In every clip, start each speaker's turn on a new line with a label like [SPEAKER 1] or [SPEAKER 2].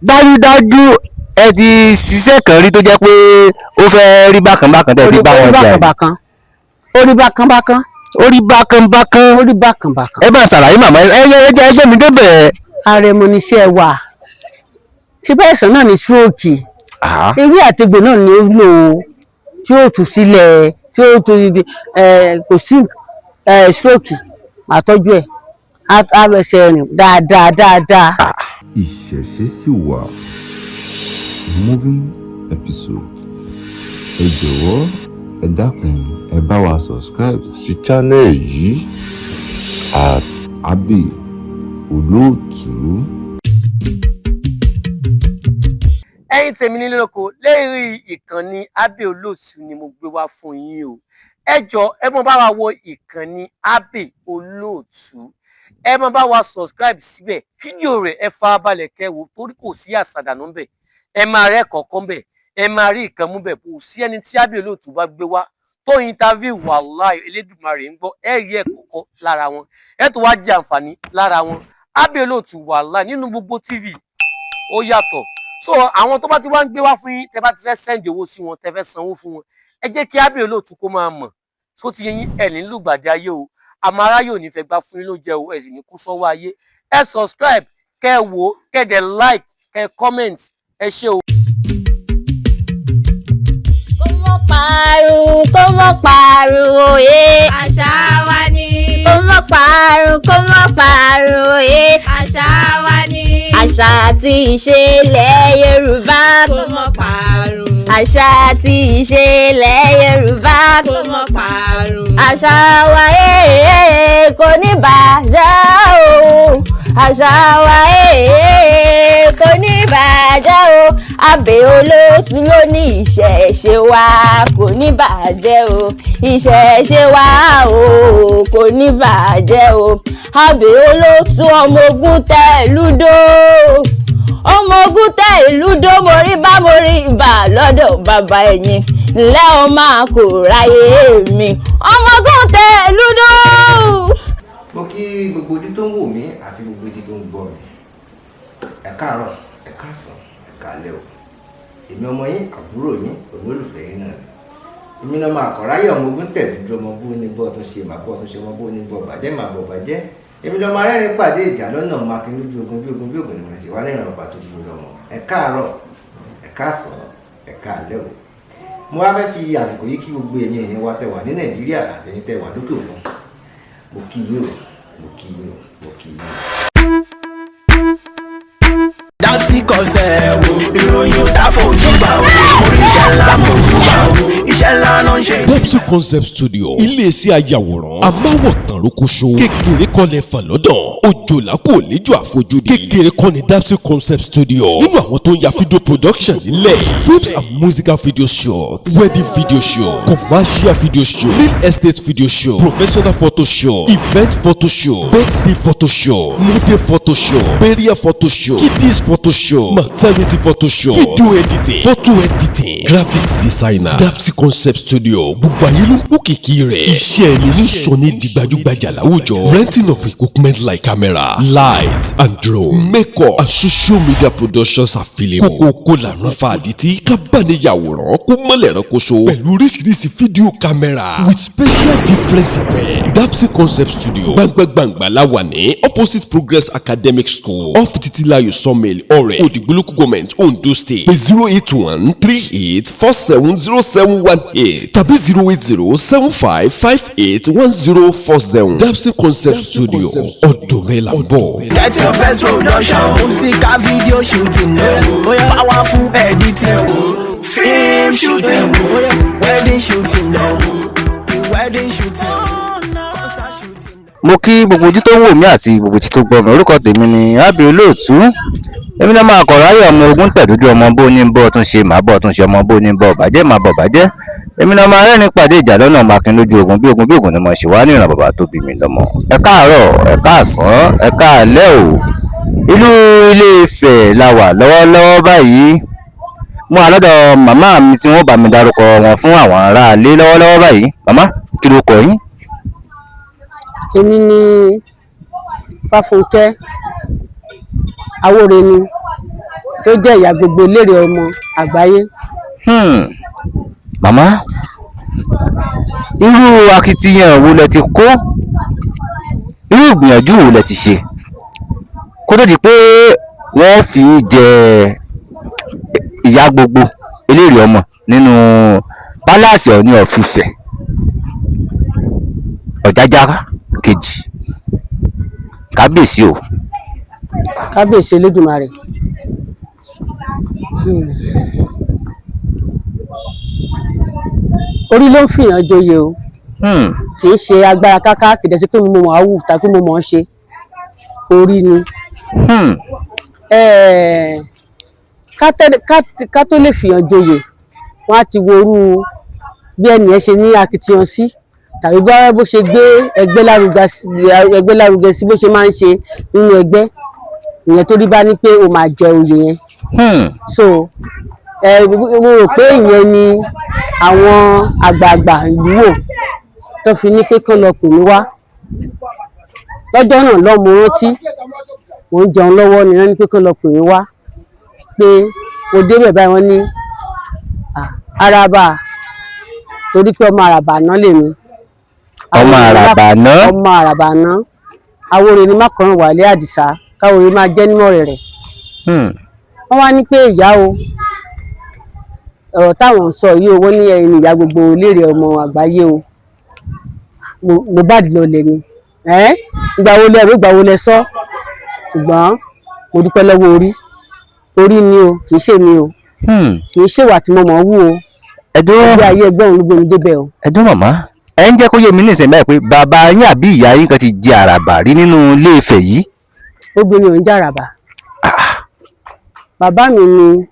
[SPEAKER 1] Dájúdájú, ẹ ti ṣiṣẹ́ kan rí tó jẹ́ pé ó fẹ́ rí bákan bákan tẹ́ ẹ ti bá
[SPEAKER 2] Ó
[SPEAKER 1] wọn
[SPEAKER 2] rí
[SPEAKER 1] jà
[SPEAKER 2] bákan
[SPEAKER 1] rí.
[SPEAKER 2] bákan, ó rí bákan bákan.
[SPEAKER 1] Ó rí bákan bákan.
[SPEAKER 2] Ó rí bákan bákan.
[SPEAKER 1] Ẹ bá ṣàlàyé, màmá. Ẹ ẹ ẹ jẹ́ ẹgbẹ́ mi débẹ̀.
[SPEAKER 2] Àrẹ̀mọ níṣẹ́ wà tí bẹ́ẹ̀ sàn náà ní stroke. Ewé àtegbò náà ni ó lò ó tí ó tú sílẹ̀, tí ó tú ẹ, kò sí ẹ stroke, màá tọ́jú ẹ̀, á fẹsẹ̀ rìn dáadáa dáadáa.
[SPEAKER 3] Ìṣẹ̀ṣe sì wà. Moving episode. Ẹ jọ̀wọ́, ẹ dákun, ẹ bá wa subscribe sí channel yìí @Abbey Olóòtú.
[SPEAKER 4] Ẹ̀yin tèmi nílé lóko, lẹ́yìn ìkànnì Abbey Olóòtú ni mo gbé wá fún yín o. Ẹ jọ, ẹ mọ bá wa wo ìkànnì Abbey Olóòtú, ẹ mọ bá wa subscribe síbẹ̀. Fídíò rẹ̀, ẹ farabalẹ̀ kẹ́ wò, torí kò sí àṣàdànù ńbẹ̀. Ẹ máa rẹ́ kọ̀ọ̀kan bẹ̀, ẹ máa rí ìkan mú bẹ̀. Kò sí ẹni tí Abbey Olóòtú bá gbé wá tó interview, wàláì, Elédùmarè ń gbọ́, ẹ rí ẹ̀kọ́ lára wọn, ẹ tó wá jẹ àǹfààní lára wọn. Abbey Olóòtú, wàláì, nínú gbogbo TV, ó yàtọ̀. So àwọn tó bá ti wá ń gbé wá fún yín, tẹ bá ti fẹ́ send owó sí wọn, tẹ fẹ́ sanwó fún wọn, ẹ jẹ́ kí Abbey Olóòtú kó máa mọ̀ tó ti yín. Ẹ̀ ní lùgbàdì ayé o, àmọ́ aráyé ò ní fẹ́ gbá fún yín ló jẹ́ o. Ẹ sì ní kú sọ́wọ́ ayé. Ẹ subscribe, kẹ́ ẹ wò ó, kẹ́ ẹ dẹ̀ like, kẹ́ ẹ comment. Ẹ ṣé o.
[SPEAKER 5] Kó mọ́ parun, kó mọ́ parun òye.
[SPEAKER 6] Àṣà wa ni.
[SPEAKER 5] Kó mọ́ parun, kó mọ́ parun òye.
[SPEAKER 6] Àṣà wa ni.
[SPEAKER 5] Àṣà àti ìṣe ilẹ̀ Yorùbá.
[SPEAKER 6] Kó mọ́ parun.
[SPEAKER 5] Àṣà àti ìṣe ilẹ̀ Yorùbá.
[SPEAKER 6] Kó mọ́ parun.
[SPEAKER 5] Àṣà wa kò ní bàjẹ́ o. Àṣà wa kò ní bàjẹ́ o. Abbey Olóòtú ló ní ìṣẹ̀ṣe wa kò ní bàjẹ́ o. Ìṣẹ̀ṣe wa o, kò ní bàjẹ́ o. Abbey Olóòtú, ọmọ ogun tẹ̀ lúdó, ọmọ ogun tẹ ìlú dó. Mo rí bá mo rí ibà lọ́dọ̀ bàbá ẹ̀yìn ńlẹ́ o, máa kò ráyè mi, ọmọ ogun tẹ ìlú dó.
[SPEAKER 7] Mo kí gbogbo ojú tó ń wò mí àti gbogbo etí tó ń gbọ́ mi. Ẹ káàárọ̀, ẹ káàsán, ẹ káalẹ́ o. Èmi ọmọ yín, àbúrò yín, olólùfẹ́ yín náà ni. Èmi náà máa kọ̀ráyè, ọmọ ogun tẹ̀dúdú, ọmọ bó ní bọ́ tún ṣe màá bọ́ tún ṣe, ọmọ bó ní bọ́ bàjẹ́ màá bọ̀ bàjẹ́. Èmi lọ́mọ arẹ́rìn pàdé ìjà lọ́nà, ọmọ akin lójú ogun, bí ogun bí ogun ni mo ṣe wá níran bàbá tó dúró lọ́mọ. Ẹ káàárọ̀, ẹ káàsán, ẹ káalẹ́ o. Mo wá fẹ́ fi àsìkò yìí kí gbogbo ẹ̀yin èèyàn wa tẹ́ wà ní Nàìjíríà àtẹ̀yin tẹ́ wà lókè òkun. Mo kí yín o, mo kí yín o, mo kí yín o.
[SPEAKER 8] Dásí kọsẹ̀ wo ìròyìn ò dáfojú gbà ó, orí iṣẹ́ ńlá mo jù gbà ó, iṣẹ́ ńlá ló ń ṣe.
[SPEAKER 9] Depsy Concept Studio, iléeṣẹ́ ayàwòrán amáwòtán rókóṣó, kékeré kọ́lẹ̀ fà lọ́dọ̀ òjòlá kò léjò àfojúdi, kékeré kọ́ ni Depsy Concept Studio nínú àwọn tó ń ya video production nílẹ̀: films and musical video shoot, wedding video shoot, commercial video shoot, real estate video shoot, professional photo shoot, event photo shoot, birthday photo shoot, model photo shoot, burial photo shoot, kiddies photo shoot, maternity photo shoot, video editing, photo editing, graphics designer. Dapsy Concept Studio, gbogbo ayé ló ń kó kìkì rẹ̀. Iṣẹ́ ẹni ní sọ ní di gbajúgbajà láwùjọ. Renting of equipment like camera, light and drone, makeup and social media productions available. Kókókó lànà fa àdìtí kábàániyàwòrán kó mọ́lẹ̀ ránkoṣo pẹ̀lú oríṣiríṣi fídíò camera with special different effects. Dapsy Concept Studio, gbangba-gbangba la wà ní opposite Progress Academic School, off Titilayo Sawmill, Ọ̀rẹ́, Òdìgbò Local Government, Ondo State. Pé 08138470718 tàbí 08075581047. Dapsy Concept Studio, ọ̀dọ̀ rẹ̀ là ń bọ̀.
[SPEAKER 8] Get your best production, musical video shooting, powerful editing, film shooting, wedding shooting, wedding shooting, concert shooting.
[SPEAKER 1] Mo kí gbogbo ojú tó ń wò mí àti gbogbo etí tó gbọ́ mi. Orúkọ tèmi ni Abbey Olóòtú. Èmi náà máa kọ̀ráyè, ọmọ ogun tẹ̀dúdú, ọmọ bó ní bọ́ tún ṣe màá bọ́ tún ṣe, ọmọ bó ní bọ́ bàjẹ́ màá bọ̀ bàjẹ́. Èmi náà máa rẹ́rìn pàdé ìjà lọ́nà, ọmọ akin lójú ogun, bí ogun bí ogun ni mo ṣe wá níran bàbá tó bí mi lọ́mọ. Ẹ káàárọ̀, ẹ káàsán, ẹ káàlẹ́ o. Ìlú Ilé-Ifẹ̀ la wà lọ́wọ́lọ́wọ́ báyìí. Mo wà lọ́dọ̀ màmá mi tí wọ́n bá mi dárúkọ wọn fún àwọn aráalé lọ́wọ́lọ́wọ́ báyìí. Màmá, kí ló kọ yín?
[SPEAKER 2] Èmi ni Fáfúnkẹ́ Awóreni. Tó jẹ́ ìyá gbogbo eléré ọmọ àgbáyé.
[SPEAKER 1] Màmá, irú akitiyan wo lẹ ti kó, irú ìgbìyànjú wo lẹ ti ṣe kó tó di pé wọ́n fi í jẹ ìyá gbogbo eléré ọmọ nínú pálásì Ọọ̀ni of Ifẹ̀, Ọ̀jájá kejì, kábíyèsí o?
[SPEAKER 2] Kábíyèsí Elédùmarè. Orí ló ń fìyàn joyè o. Kì í ṣe agbára káká, kì í dẹ̀ sí pé mo mọ̀ á wù tàbí mo mọ̀ ọ́n ṣe, orí ni. Ká tó lè fìyàn joyè, wọ́n á ti wo irú bí ẹnì yẹn ṣe ní akitiyan sí, tàbí bá bó ṣe gbé ẹgbẹ́ lárugẹ sí, bó ṣe máa ń ṣe nínú ẹgbẹ́ ìyẹn, tó rí bá ní pé o máa jẹ oyè yẹn. So mo rò pé ìyẹn ni àwọn àgbààgbà ìlú wò tó fi ní pé kán lọ pè mí wá lọ́jọ́ náà lọ́. Mo rántí mò ń jẹun lọ́wọ́ ni wọ́n ní pé kán lọ pè mí wá, pé mo débẹ̀ báyìí, wọ́n ní, "Ah, araba," torí pé ọmọ àràbà náà lèmi.
[SPEAKER 1] Ọmọ àràbà náà.
[SPEAKER 2] Ọmọ àràbà náà, Awóre ni mákànrún wàlé Àdìsá, káwòrè máa jẹ́ nímọ̀ rẹ̀. Wọ́n wá ní pé ìyá o, ọ̀rọ̀ táwọn ń sọ yìí o, wọ́n ní ẹ̀yin ni ìyá gbogbo eléré ọmọ àgbáyé o. Mo bá dì lọlẹ̀ ni ẹ́, ìgbà wo lẹ rò, ìgbà wo lẹ sọ? Ṣùgbọ́n mo dúpẹ́ lọ́wọ́ orí. Orí ni o, kì í ṣe mi o. Kì í ṣèwà tí mo mọ̀ ọ́ wù o.
[SPEAKER 1] Ẹdún.
[SPEAKER 2] Ẹgbẹ́ ayé, ẹgbẹ́ òun ló gbé mi débẹ̀ o.
[SPEAKER 1] Ẹdún, màmá, ẹ ń jẹ́ kó yé mi nísìnyí báyìí pé bàbá yín àbí ìyá yín kan ti jẹ àràbà rí nínú Ilé Ifẹ̀ yìí?
[SPEAKER 2] Obìnrin ò ń jàràbà. Bàbá mi ni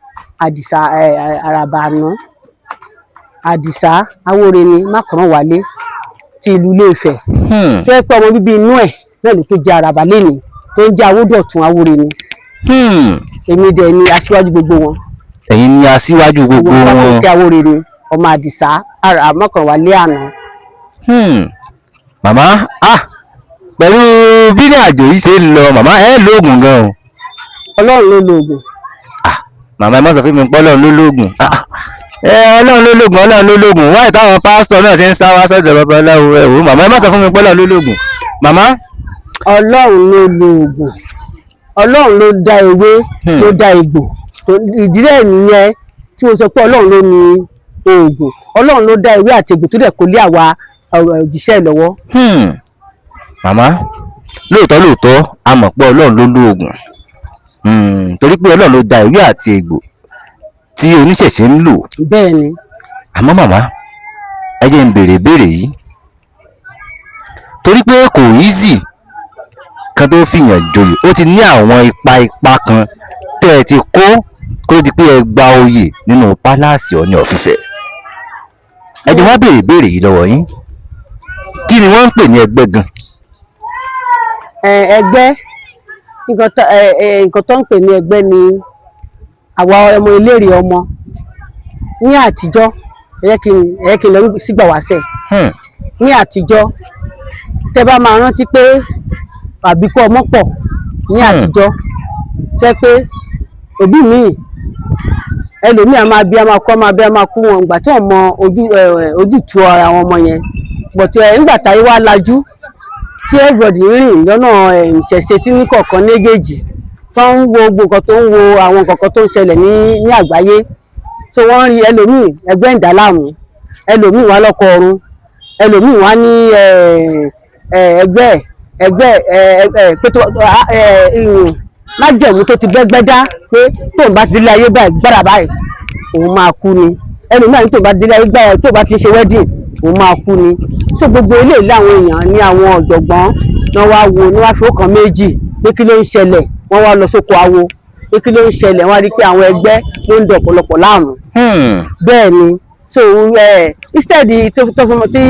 [SPEAKER 2] Àdìsá ẹ ẹ, àràbà àná, Àdìsá Awóre ni mákànrán wálé ti ìlú Ilé Ifẹ̀, tó yẹ pé ọmọ bíbí inú ẹ̀ náà ló tó jẹ àràbà lénìí, tó ń jẹ́ Awódọ̀tun Awóre ni. Èmi dẹ̀ ni aṣíwájú gbogbo wọn.
[SPEAKER 1] Ẹ̀yin ni aṣíwájú gbogbo
[SPEAKER 2] wọn.
[SPEAKER 1] wọn.
[SPEAKER 2] Kí Awóre ni ọmọ Àdìsá mákànrán wálé àná.
[SPEAKER 1] Màmá, ah, pẹ̀lú bí ní àjò yìí ṣe ń lọ, màmá, ẹ lóògùn gan o.
[SPEAKER 2] Ọlọ́run ló lo oògùn.
[SPEAKER 1] Màmá, ẹ má sọ fún mi pé Ọlọ́run ló lóògùn. Ah, ah. Ẹ Ọlọ́run ló lóògùn, Ọlọ́run ló lóògùn, wáyé táwọn pásítọ̀ náà ṣe ń sá wá sọ́dọ̀ babaláwo. Ẹ wò ó, màmá, ẹ má sọ fún mi pé Ọlọ́run ló lóògùn, màmá.
[SPEAKER 2] Ọlọ́run ló lo oògùn. Ọlọ́run ló dá ewé, ló dá egbò. Ìdílé nìyẹn tí mo sọ pé Ọlọ́run ló ní oògùn. Ọlọ́run ló dá ewé àti egbò tó dẹ̀ kó lé àwa ọ̀rọ̀ òjíṣẹ́ lọ́wọ́.
[SPEAKER 1] Màmá, lóòótọ́ lóòótọ́, a mọ̀ pé Ọlọ́run ló lóògùn, torí pé Ọlọ́run ló dá ewé àti egbò tí oníṣẹ̀ṣe ń lò.
[SPEAKER 2] Bẹ́ẹ̀ ni.
[SPEAKER 1] Àmọ́ màmá, ẹ jẹ́ n béèrè ìbéèrè yìí, torí pé kò easy kan tó fìyàn joyè. Ó ti ní àwọn ipa kan tẹ́ ẹ ti kó kó tó di pé ẹ gba oyè nínú pálásì Ọọ̀ni of Ifẹ̀. Ẹ jẹ́ wá béèrè ìbéèrè yìí lọ́wọ́ yín: kí ni wọ́n ń pè ní ẹgbẹ́ gan?
[SPEAKER 2] Ẹgbẹ́, nǹkan tó ẹ ẹ nǹkan tó ń pè ní ẹgbẹ́ ni àwa ọmọ eléré ọmọ ní àtijọ́. Ẹ jẹ́ kí n lọ sígbà wáṣẹ̀. Ní àtijọ́, tẹ́ bá máa rántí pé àbíkú ọmọ pọ̀ ní àtijọ́, tẹ́ pé òbí mi, ẹlòmíì a máa bí, a máa kú, a máa bí, a máa kú wọn ìgbà tí wọ́n mọ ojú ẹ ẹ ojútùú ara àwọn ọmọ yẹn. But nígbà táyé wá lajú, tí everybody rìn lọ́nà ìṣẹ̀ṣe, tí ní kọ̀ọ̀kan méjèèjì tó ń wo gbogbo nǹkan, tó ń wo àwọn nǹkan kan tó ń ṣẹlẹ̀ ní àgbáyé, so wọ́n rí ẹlòmíì ẹgbẹ́ ń dà láàmú, ẹlòmíì wá lọ́kọ ọ̀run, ẹlòmíì wá ní ẹgbẹ́ pé tó májẹ̀mú tó ti bẹ́gbẹ́ dá pé tóun bá ti délé ayé báyìí gbára báyìí, òun máa kú ni. Ẹlòmíì àní tóun bá délé ayé gbára, tóun bá ti ṣe wedding, òun máa kú ni. So gbogbo ilé ìlú, àwọn èèyàn ní àwọn ọ̀jọ̀gbọ́n náà wá wo ní wá fi ọkàn méjì pé kí ló ń ṣẹlẹ̀. Wọ́n wá lọ sóko awo pé kí ló ń ṣẹlẹ̀. Wọ́n á rí pé àwọn ẹgbẹ́ ló ń dọ̀ ọ̀pọ̀lọpọ̀ láàmú. Bẹ́ẹ̀ ni. So instead tó fún tí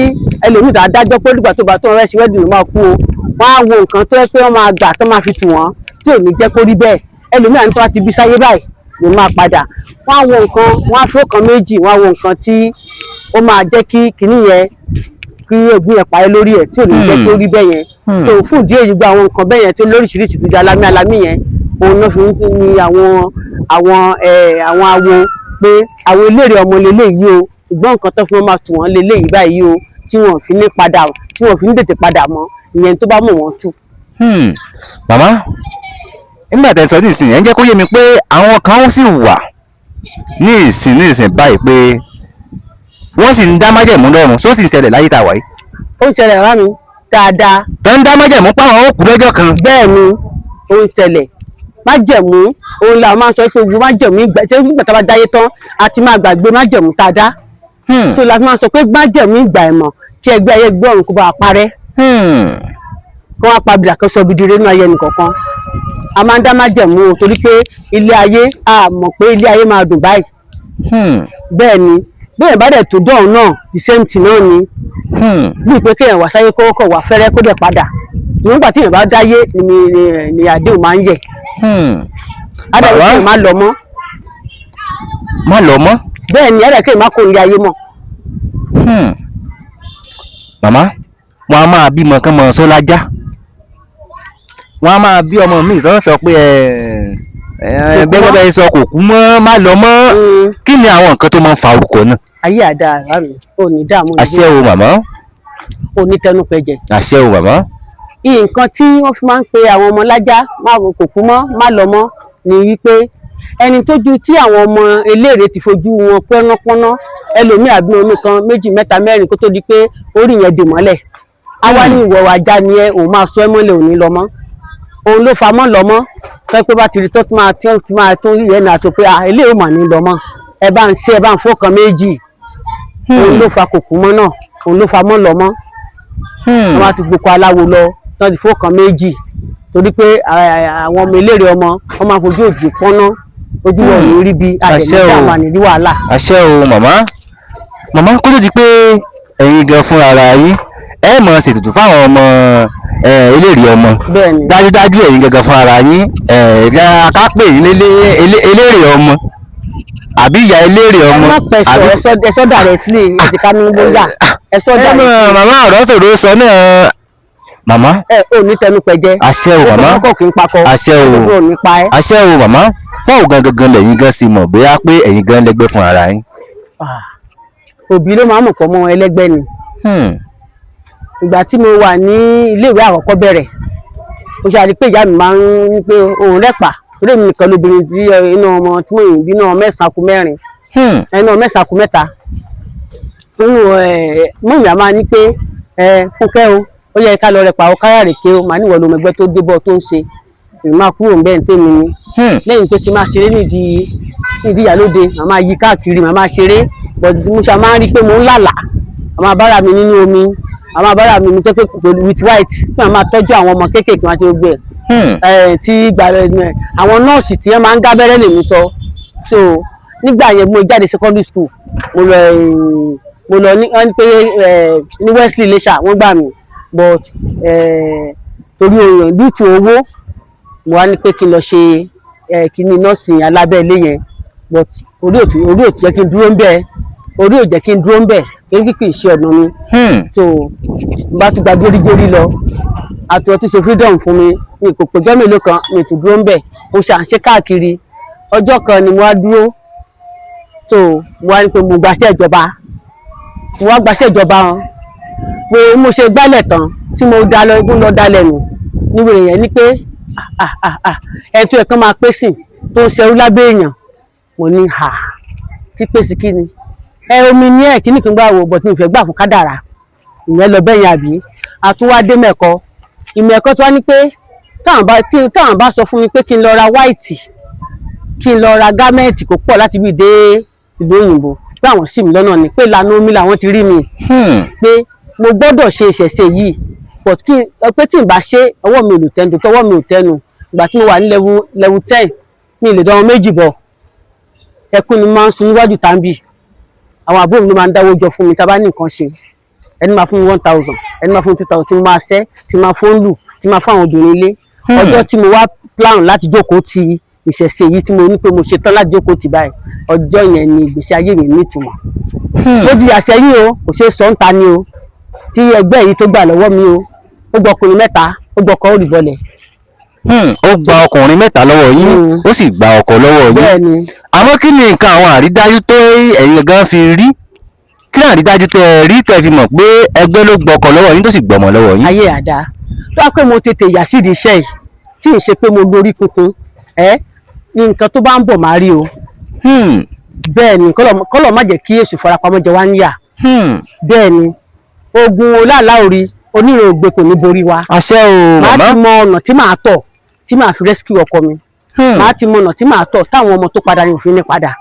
[SPEAKER 2] ẹlòmíì tó adájọ́ pé nígbà tó bá tó rẹ́ sí wedding ló máa kú o, wọ́n á wo nǹkan tó yẹ pé wọ́n máa gbà tó máa fi tù wọ́n, tí ò ní jẹ́ kó rí bẹ́ẹ̀. Ẹlòmíì àní tó bá ti bí sáyé báyìí ló máa padà. Wọ́n á wo nǹkan, wọ́n á fi ọkàn méjì, wọ́n á wo nǹkan tí ó máa jẹ́ kí kinní yẹn, kí ègún yẹn parí lórí ẹ̀, tí ò ní jẹ́ kó rí bẹ́ẹ̀ yẹn. So fún ìdí èyí, gba àwọn nǹkan bẹ́ẹ̀ yẹn tó lóríṣiríṣi, tó jẹ́ alámí alámí yẹn. Òun náà fi ń tún ní àwọn awo pé àwọn eléré ọmọ leléyìí o, ṣùgbọ́n nǹkan tó fi wọ́n máa tù wọ́n leléyìí báyìí o, tí wọ́n fi ní padà, tí wọ́n fi ní tètè padà mọ́, ìyẹn tó bá mọ̀ wọ́n tù.
[SPEAKER 1] Màmá, nígbà tẹ́ sọ nísìnyí, ẹ ń jẹ́ kó yé mi pé àwọn kan sì wà ní ìsìn báyìí pé wọ́n sì ń dá májẹ̀mú lọ́rùn, só sì ń ṣẹlẹ̀ láyé tá a wà yìí?
[SPEAKER 2] Ó ń ṣẹlẹ̀ rárá mi dáadáa.
[SPEAKER 1] Tó ń dá májẹ̀mú páwọn ó kú lọ́jọ́ kan.
[SPEAKER 2] Bẹ́ẹ̀ ni, ó ń ṣẹlẹ̀. Májẹ̀mú òun la máa ń sọ pé ogun májẹ̀mú ìgbà tí nígbà tá a bá dáyé tán, a ti máa gbàgbé májẹ̀mú tá a dá. So la fi máa ń sọ pé májẹ̀mú ìgbà ẹ̀mọ̀ kí ẹgbẹ́ ayé gbọ́ ọ̀run kó bá a parẹ́, kó wá pa bìlà kan sọ bìdìrẹ́ nínú ayé ẹnìkọ̀ọ̀kan. A máa ń dá májẹ̀mú o, torí pé ilé ayé, a mọ̀ pé ilé ayé máa dùn báyìí. Bẹ́ẹ̀ ni, bẹ́ẹ̀ bá dẹ̀ tó dọ̀hún náà, the same thing náà ni, bíi pé kéèyàn wá sáyé kó kọ̀ wá fẹ́rẹ́ kó dẹ̀ padà. Nígbà tí èèyàn bá dáyé ni àdéhùn máa ń yẹ̀. Ádàbí
[SPEAKER 1] Bàbá.
[SPEAKER 2] kéèyàn má lọ mọ́.
[SPEAKER 1] Má lọ mọ́.
[SPEAKER 2] Bẹ́ẹ̀ ni, ádàbí kéèyàn má kó ilé ayé mọ́.
[SPEAKER 1] Màmá, wọn a máa bímọ kán mọ sọ́lájá, wọn a máa bí ọmọ mi ìtàn sọ pé ẹ bẹ́ẹ̀ bẹ́ẹ̀ sọ kò kú mọ́, má lọ mọ́. Kí ni àwọn nǹkan tó máa ń fa orúkọ náà?
[SPEAKER 2] Ayé àdá àrà mi ò ní dààmú.
[SPEAKER 1] Àṣẹ o, màmá.
[SPEAKER 2] Ò ní tẹnu pẹ̀jẹ̀.
[SPEAKER 1] Àṣẹ o, màmá.
[SPEAKER 2] Nǹkan tí wọ́n fi máa ń pe àwọn ọmọ lájá, má kò kú mọ́, má lọ mọ́, ni wípé ẹni tójú tí àwọn ọmọ eléèrè ti fojú wọn pọ́nnápọ́nná, ẹlòmíì àbí omi kan, méjì, mẹ́ta, mẹ́rin, kó tó di pé orí yẹn dè mọ́lẹ̀, á wá ní ìwọ ajá ni ẹ, òun máa sọ ẹ́ mọ́lẹ̀, òní lọ mọ́. Òun ló fa mọ́ lọ mọ́ fẹ́ pé bá ti rí tó tún máa tí ó tún máa tún yẹn náà tó pé à eléyìí ò mà ní lọ mọ́, ẹ bá ń ṣe, ẹ bá ń fọ́kàn méjì. Òun ló fa kòkú mọ́ náà, òun ló fa mọ́ lọ mọ́. Wọ́n bá ti gboko aláwo lọ tán, ti fọ́kàn méjì, torí pé àwọn ọmọ eléré ọmọ wọn máa fojú òjì pọ́nná, ojú wọn ò ní rí bí
[SPEAKER 1] Àṣẹ o.
[SPEAKER 2] àdẹ̀mí àwọn àní rí wàhálà.
[SPEAKER 1] Àṣẹ o, màmá. Màmá, kó tó di pé ẹ̀yin gan fúnra ara yín ẹ mọ̀ ṣètùtù fáwọn ọmọ eléré ọmọ,
[SPEAKER 2] Bẹ́ẹ̀ni.
[SPEAKER 1] dájúdájú ẹ̀yin gangan fúnra ara yín ká pè yín eléré ọmọ àbí ìyá eléré
[SPEAKER 2] Ẹ
[SPEAKER 1] ọmọ?
[SPEAKER 2] má pẹ̀sọ̀. Ẹ sọ directly, ẹ ti ká ní bóyá ẹ sọ
[SPEAKER 1] Ẹ
[SPEAKER 2] directly.
[SPEAKER 1] mọ̀ màmá, ọ̀rọ̀ sọ̀rọ̀ sọ náà, màmá.
[SPEAKER 2] Ẹ ò ní tẹnu pẹ̀jẹ.
[SPEAKER 1] Àṣẹ o, màmá.
[SPEAKER 2] Ọkọ̀ kì í pakọ.
[SPEAKER 1] Àṣẹ o.
[SPEAKER 2] Gbogbo ò ní pa ẹ́.
[SPEAKER 1] Àṣẹ o, màmá. Báwo gangan gan lẹ̀yin gan sì mọ̀ bóyá pé ẹ̀yin gan lẹ́gbẹ́ fún ara yín?
[SPEAKER 2] Ah, òbí ló máa ń mọ̀ pọ̀ mọ́ ẹlẹ́gbẹ́ ni. Ìgbà tí mo wà ní iléèwé àkọ́kọ́ bẹ̀rẹ̀, mo ṣe àrí pé ìyá mi máa ń pé òun rẹ́pà, torí èmi nìkan lóbìnrin tí inú ọmọ tí mo yìn bí náà mẹ́sàn-án kù mẹ́rin, ẹnu mẹ́sàn-án kù mẹ́ta nínú ẹ̀. Mọ́mí a máa ní pé ẹ Fúnkẹ́ o, ó yẹ ká lọ rẹpà o, káyà rèké o. Màá níwọ̀ lómi ẹgbẹ́ tó débọ̀ tó ń ṣe, èmi máa kúrò ńbẹ́ ní tèmi ni. Lẹ́yìn pé kí n máa ṣeré nídìí ìyálóde, màá máa yí káàkiri, màá máa ṣeré, but mo ṣe máa ń rí i pé mo ń lálàá, màá máa bára mi nínú omi, màá máa bára mi ní pé pẹ̀lú with white tí màá máa tọ́jú àwọn ọmọ kéékèèké wọn àti gbogbo ẹ̀. Ẹ̀ tí gbà ẹ̀ àwọn nọ́ọ̀sì tí wọ́n máa ń dábẹ́rẹ́ lèmi sọ. So nígbà yẹn, mo jáde secondary school, mo lọ ní wọ́n ní pé ní Wesley Iléṣà, wọ́n gbà mí, but torí òyìn due to owó, mo wá ní pé kí n lọ ṣe kíní nọ́ọ̀sì alábẹ́lé yẹn, but orí òtún jẹ́ kí n dúró ń bẹ̀, orí ò jẹ́ kí n dúró ń bẹ̀ kí kì í ṣe ọ̀nà mi. So n bá tún gba jóríjórí lọ, àti ọtún ṣe freedom fún mi, mi kò péjọ́ mélòó kan, mi tún dúró ń bẹ̀, mo ṣà ń ṣe káàkiri. Ọjọ́ kan ni mo wá dúró, so mo wá ní pé mo gbaṣẹ́ ìjọba, mo wá gbaṣẹ́ ìjọba wọn pé mo ṣe gbálẹ̀ tán tí mo dá lọ lọ dálẹ̀ nù níwèé yẹn ní pé ah ah ah, ẹ̀ tó yẹ kán máa pè sìn tó ń ṣerú lábẹ́ èèyàn. Mo ní ha tí pèsè kí ni ẹ omi ní ẹ kíní kan gbà wò, but mi ò fẹ́ gbà fún kádàrá ìyẹn lọ bẹ́yẹn. Àbí àtúwádé mẹ́kọ ìmọ̀ ẹ̀kọ́ tó wá ní pé táwọn bá sọ fún mi pé kí n lọ ra white, kí n lọ ra garment kó pọ̀ láti bí dé ìlú òyìnbó, pé àwọn sì mí lọ́nà ni, pé ìlànà omi làwọn ti rí mi, pé mo gbọ́dọ̀ ṣe ìṣẹ̀ṣe yìí, but kí pé tí n bá ṣe, ọwọ́ mi ò lè tẹnu, tọwọ́ mi ò tẹnu. Ìgbà tí mo wà ní level 10, mi ì lè dánwọ́ méjì bọ̀, ẹkún ni mo máa ń sun níwájú tàbí àwọn àbúrò mi ló máa ń dáwọ́ jọ fún mi. tá a bá ní nǹkan ṣe, ẹni máa fún mi 1,000, ẹni máa fún mi 2,000, tí mo máa ṣẹ́, tí máa fóun lù, tí máa fún àwọn obìnrin ilé. Ọjọ́ tí mo wá plan láti jókòó ti ìṣẹ̀ṣe yìí, tí mo ní pé mo ṣetán láti jókòó ti báyìí, ọjọ́ yẹn ni ìgbésí ayé mi nítumọ̀. Mo jìyà sẹ́yìn o, kò ṣeé sọ ń ta ni o, tí ẹgbẹ́ yìí tó gbà lọ́wọ́ mi o, ó gbọ́ ọkùnrin mẹ́ta, ó gbọ́ ọkọ̀ òrìbọlẹ̀.
[SPEAKER 1] Ó gba ọkùnrin 3 lọ́wọ́ yín, ó sì gba ọkọ lọ́wọ́ yín.
[SPEAKER 2] Bẹ́ẹ̀ni.
[SPEAKER 1] Àmọ́ kí ni nǹkan àwọn àrídájú tó ẹ̀yin gan fi rí, kí ni àrídájú tẹ́ ẹ rí tẹ́ fi mọ̀ pé ẹgbẹ́ ló gbọkọ lọ́wọ́ yín tó sì gbọmọ lọ́wọ́ yín?
[SPEAKER 2] Ayé àdá tó wá pé mo tètè yà sídìí iṣẹ́ yìí tí ì ṣe pé mo lórí kunkun ẹ ní nǹkan tó bá ń bọ̀ máa rí o. Bẹ́ẹ̀ ni, kọ́lọ̀ má jẹ́ kí èṣù farapamọ́ jẹ wá ń yà. Bẹ́ẹ̀ ni, ogun oláàlá orí onírò ògbé kò ní borí wa.
[SPEAKER 1] Àṣẹ o
[SPEAKER 2] màá
[SPEAKER 1] màmá.
[SPEAKER 2] ti mọ ọ̀nà tí màá tọ̀ tí màá fi rescue ọkọ mi. Màá ti mọ ọ̀nà tí màá tọ̀ táwọn ọmọ tó padà ní òfin ní padà.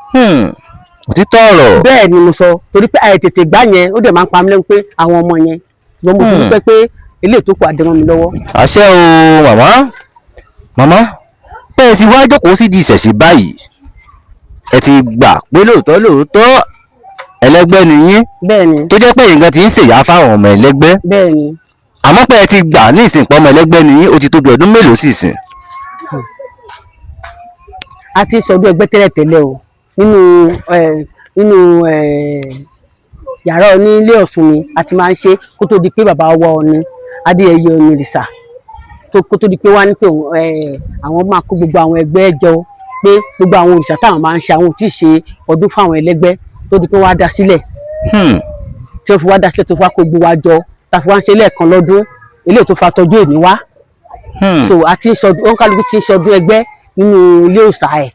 [SPEAKER 1] Òtítọ́ ọ̀rọ̀.
[SPEAKER 2] Bẹ́ẹ̀ ni mo sọ, torí pé àìtètè gbá yẹn ó dẹ̀ máa ń pa mí lẹ́nu pé àwọn ọmọ yẹn, ṣùgbọ́n mo ti dúpẹ́ pé eléyìí tó kù àdéhùn mi lọ́wọ́.
[SPEAKER 1] Àṣẹ o màmá. Màmá, bẹ́ẹ̀ sì wá jókòó sí di ìṣẹ̀ṣe báyìí, ẹ ti gbà pé lóòótọ́ lóòótọ́ ẹlẹ́gbẹ́ ni yín.
[SPEAKER 2] Bẹ́ẹ̀ni.
[SPEAKER 1] Tó jẹ́ pé nǹkan ti ń ṣèyá fáwọn ọmọ ẹlẹ́gbẹ́.
[SPEAKER 2] Bẹ́ẹ̀ni.
[SPEAKER 1] Àmọ́ pé ẹ ti gbà ní ìsìnkú ọmọ ẹlẹ́gbẹ́ ni yín, ó ti tó bí ọdún mélòó sì sìn?
[SPEAKER 2] A ti sọdún ẹgbẹ́ tẹ́lẹ̀tẹ́lẹ̀ o, nínú yàrá onílé Ọ̀ṣun mi a ti máa ń ṣe kó tó di pé bàbá wa Ọọ̀ni Adéyẹyè Ọ̀nìrìṣà tó kó tó di pé wá ní pé àwọn máa kó gbogbo àwọn ẹgbẹ́ jọ, pé gbogbo àwọn òrìṣà táwọn máa ń ṣe àwọn ò tí ì ṣe ọdún fáwọn ẹlẹ́gbẹ́, tó di pé wá dá sílẹ̀. Tí wọ́n fi wá dá sílẹ̀ tó fi wá kó gbogbo wa jọ, tá a fi wá ń ṣe lẹ́ẹ̀kan lọ́dún, eléyìí tó fa tọjú èní wá. So a ti ń sọdún, òǹkàlùkù ti ń sọdún ẹgbẹ́ nínú ilé òòṣà ẹ̀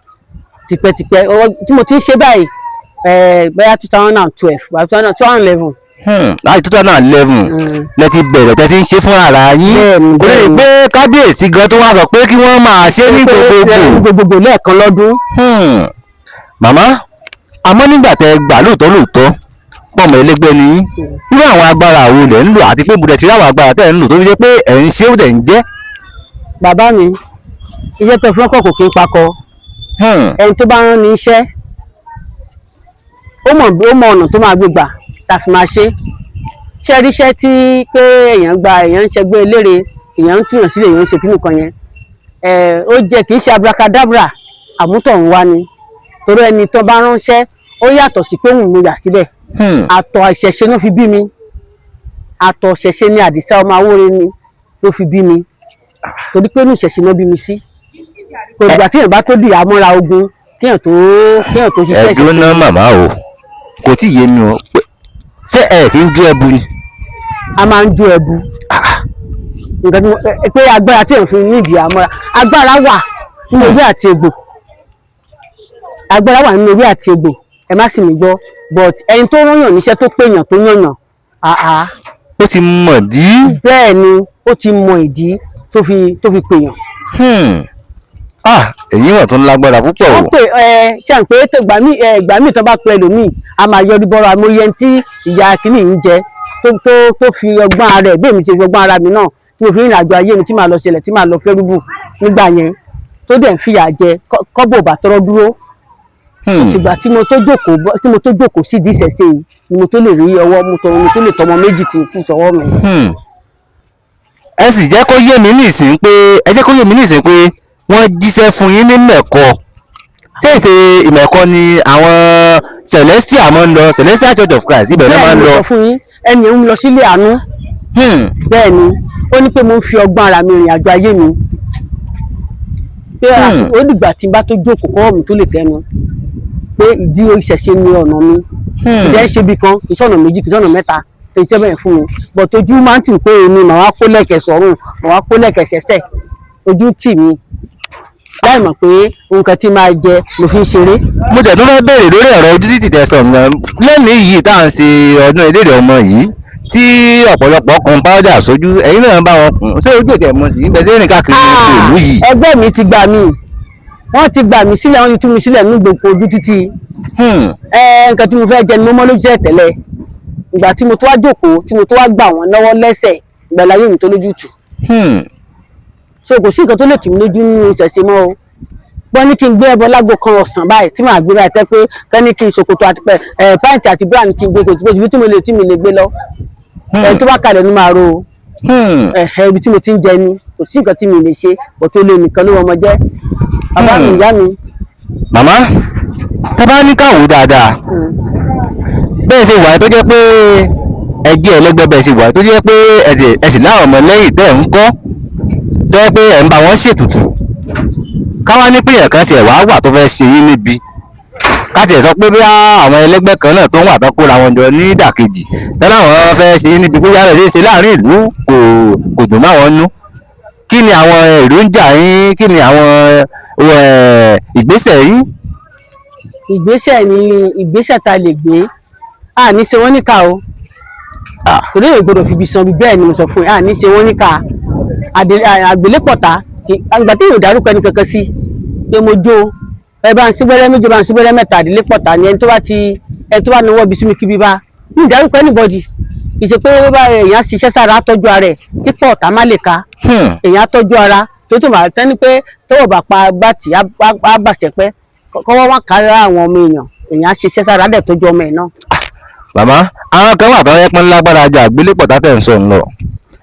[SPEAKER 2] tipẹ́tipẹ́. Ọwọ́ tí mo ti ń ṣe báyìí, bóyá 2012 àbí 2011.
[SPEAKER 1] Láti 2011 lẹ ti bẹ̀rẹ̀ tẹ́ ti ń ṣe fún ara yín. Kò lè pé kábíyèsí gan tó wá sọ pé kí wọ́n máa ṣe ní gbogbogbò.
[SPEAKER 2] Gbogbogbò lẹ́ẹ̀kan lọ́dún.
[SPEAKER 1] Màmá, àmọ́ nígbà tẹ́ gbà lóòótọ́ lóòótọ́ pọ̀mọ́ ẹlẹ́gbẹ́ ni yín, irú àwọn agbára wo lẹ̀ ń lò àti pé ibùdó ti rí àwọn agbára tẹ́ ń lò tó fi ṣe pé ẹ̀ ń ṣe ó dẹ̀ ń jẹ́?
[SPEAKER 2] Bàbá mi, iṣẹ́ tó fún ọkọ̀ kò kí ń pakọ. Ẹni tó bá rán ní iṣẹ́ ó mọ ọ̀nà tó máa gbégbà tá a fi máa ṣe. Ṣé rí iṣẹ́ tí pé èèyàn gba, èèyàn ń ṣẹgbẹ́ elére, èèyàn ń túyàn sílẹ̀, èèyàn ń ṣe kíní kan yẹn, ó jẹ́ kì í ṣe abracadabra, àmútọ̀run wá ni. Torí ẹni tó bá ránṣẹ́ ó yàtọ̀ sí pé òun ló yà sílẹ̀. Àtọ̀ ìṣẹ̀ṣe ló fi bí mi, àtọ̀ ìṣẹ̀ṣe ni Àdìsá ọmọ Awóre ni ló fi bí mi, torí pé inú ìṣẹ̀ṣe ló bí mi sí. Kò ìgbà tí èèyàn bá tó dìyà mọ́ra ogun kéèyàn tó ṣiṣẹ́ ìṣẹ̀ṣe.
[SPEAKER 1] Ẹ̀dùn náà màmá o, kò tí ì yé mi o, ṣé ẹ kì í jó ẹbu ni?
[SPEAKER 2] A máa ń jó ẹbu. Nǹkan tí mo pé agbára tí èèyàn fi ní ìdìyà mọ́ra, agbára wà nínú ewé àti egbò, agbára wà nínú ewé àti egbò, ẹ má sì mí gbọ́, but ẹni tó rányàn níṣẹ́ tó péyàn tó yànyàn, àá.
[SPEAKER 1] Ó ti mọ̀ dí.
[SPEAKER 2] Bẹ́ẹ̀ ni, ó ti mọ ìdí tó fi péyàn.
[SPEAKER 1] Èyí wọ̀n tó ń lágbára púpọ̀ o.
[SPEAKER 2] Wọ́n pè ẹ ṣe à ń pé ìgbà míì tó bá pe ẹlòmíì a máa yọrí bọ́rọ̀, amóye tí ìyá kìíní ń jẹ tó fi ọgbọ́n ara ẹ̀, bí èmi ti fi ọgbọ́n ara mi náà tí mo fi rìnrìn àjò ayé mi tí màá lọ ṣẹlẹ̀ tí màá lọ kérúbù nígbà yẹn tó dẹ̀ ń fìyà jẹ kọ́bọ̀ bàtọ́rọ́ dúró. Ìgbà tí mo tó jókòó sí ìdí ìṣẹ̀ṣe yìí ni mo tó lè rí ọwọ́ mo tó lè tọmọ méjì tí kú sọ́wọ́ mi.
[SPEAKER 1] Ẹ sì jẹ́ kó yé mi nísìnyí pé ẹ jẹ́ kó yé mi nísìnyí pé wọ́n jíṣẹ́ fún yín ní Mẹ̀kọ. Ṣé ìṣe Ìmẹ̀kọ ni àwọn Celestial máa ń lọ, Celestial Church of Christ ibẹ̀ náà máa ń lọ?
[SPEAKER 2] Bẹ́ẹ̀ ni mo sọ fún yín, ẹni ń lọ sílé àánú. Bẹ́ẹ̀ ni, ó ní pé mo ń fi ọgbọ́n ara mi rìn àjò ayé mi. Pé ó dìgbà tí n bá tó jókòó kọ́wọ́ mi tó lè tẹnu pé ìdí ìṣẹ̀ṣe ni ọ̀nà mi. Ìjẹ́ ṣe bí kan, kì í ṣọ̀nà méjì, kì í ṣọ̀nà mẹ́ta, ṣe iṣẹ́ bẹ́ẹ̀ fún mi. But ojú máa ń tì pé èmi màá wá kó lẹ̀kẹ̀ sọ́rùn, màá wá kó lẹ̀kẹ̀ sẹ́sẹ̀, ojú tì mí láì mọ̀ pé nǹkan tí máa jẹ mo fi ń ṣeré.
[SPEAKER 1] Mo tẹ̀ tó fẹ́ bẹ̀rẹ̀ lórí ọ̀rọ̀ ojú títì tẹ̀sán gan lẹ́nu yìí tá à ń ṣe ọdún eléré ọmọ yìí tí ọ̀pọ̀lọpọ̀ kun powder sójú, ẹ̀yin náà bá wọn kùn, ṣé ojú ètò ẹ̀mọ́ sí ibẹ̀ sí rìn káàkiri ìlú yìí?
[SPEAKER 2] Ẹgbẹ́ mi ti gbà mí, wọ́n ti gbà mí sílẹ̀, wọ́n ti tú mi sílẹ̀ ní gbogbo ojú títì. Nǹkan tí mo fẹ́ jẹ ni mo mọ́ lójú ẹ̀ tẹ́lẹ̀. Ìgbà tí mo tó wá jókòó, tí mo tó wá gbà wọ́n lọ́wọ́ lẹ́sẹ̀, ìgbà láyé mi tó lójú tù. So kò sí nǹkan tó lè tì mí lójú nínú ìṣẹ̀ṣe mọ́ o. Wọ́n ní kí n gbé ẹbọ lágbo kan ọ̀sán báyìí tí màá gbé báyìí tẹ́ pé kẹ́ ní kí n ṣòkòtò àti pẹ́ǹtì àti búránì kí n gbé, kò sí ibi tí mo lè tí mi lè gbé lọ. Ẹni tó bá kalẹ̀ ni màá ro o. Ibi tí mo ti ń jẹ ni kò sí nǹkan tí mi lè ṣe, kò tó lè nìkan ló wọmọ jẹ́. Bàbá mi, ìyá mi.
[SPEAKER 1] Màmá, tá bá ní káwọ́ dáadáa, bẹ́ẹ̀ ṣe wà tó jẹ́ pé ẹ jẹ́ ẹlẹ́gbẹ́, bẹ́ẹ̀ ṣe wà tó jẹ́ pé ẹ sì láwọn ọmọ lẹ́yìn tẹ́ ń kọ́. Tẹ́ pé ẹ̀ ń bá wọn ṣètùtù, káwá ní pé èèyàn kan tiẹ̀ wá wà tó fẹ́ ṣe yín níbi, ká tiẹ̀ sọ pé bí àwọn ẹlẹ́gbẹ́ kan náà tó ń wà tán kóra wọn jọ ní ìdàkejì tán láwọn fẹ́ ṣe yín níbi, pé yàrá ṣe é ṣe láàrin ìlú kò dùn máwọn nú, kí ni àwọn èròjà yín, kí ni àwọn ìgbésẹ̀ yín?
[SPEAKER 2] Ìgbésẹ̀ ni ìgbésẹ̀ tá a lè gbé, a ní ṣe wọ́n níkà o. Torí èyí gbọ́dọ̀ fi ibi san ibi. Bẹ́ẹ̀ ni mo sọ fún ẹ, a ní ṣe wọ́n níkà. Àgbélépọ̀tá àgbà tí yóò dárúkọ ẹni kankan sí pé mo jó ẹ bá ń sí gbẹ́rẹ́ méje, bá ń sí gbẹ́rẹ́ mẹ́ta. Àdélépọ̀tá ni ẹni tó bá ti ẹni tó bá náwó ibi sí mi kíbi bá ní ìdárúkọ anybody. Kì í ṣe pé bá èèyàn ṣiṣẹ́ sára, á tọ́jú ara ẹ̀ tí pọ̀tá má lè ka. Èèyàn á tọ́jú ara tó máa tẹ́ ni pé tọ́wọ́ bá pa gbàtì á bàṣẹ pẹ́ kọ́wọ́ wọn kárí àwọn ọmọ èèyàn. Èèyàn á ṣiṣẹ́ sára, á dẹ̀ tọ́jú ọmọ ẹ̀ náà.
[SPEAKER 1] Màmá, àwọn kan wà tó yẹ pé lágbára ju àgbélépọ̀tá tẹ̀ ń sọ ń lọ,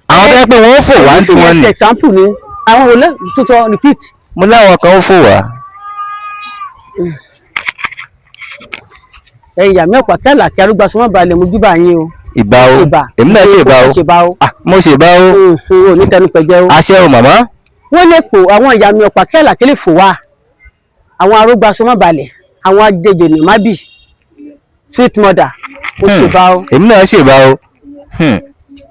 [SPEAKER 1] àwọn tó yẹ pé wọ́n fò wá ní tiwọn ni.
[SPEAKER 2] Example ni àwọn olè tuntun, repeat.
[SPEAKER 1] Mo láwọn kan ó fò wá.
[SPEAKER 2] Ẹ̀yin ìyá mi ọ̀pá kẹ́là kí arúgbó aṣọ wọn balẹ̀, mojú bá yín o.
[SPEAKER 1] Ìbà o.
[SPEAKER 2] Ìbà.
[SPEAKER 1] Èmi náà ṣe ìbà o.
[SPEAKER 2] Ṣèbà o.
[SPEAKER 1] Ah, mo ṣe ìbà o.
[SPEAKER 2] O ní tẹnu pẹ̀jẹ́ o.
[SPEAKER 1] Àṣẹ o, màmá.
[SPEAKER 2] Wọ́n lè fò, àwọn ìyá mi ọ̀pá kẹ́là kí lè fò wá, àwọn arúgbó aṣọ wọn balẹ̀, àwọn agbègbè ní mábì, sweet mother, ó ṣèbà o.
[SPEAKER 1] Èmi náà ṣe ìbà o.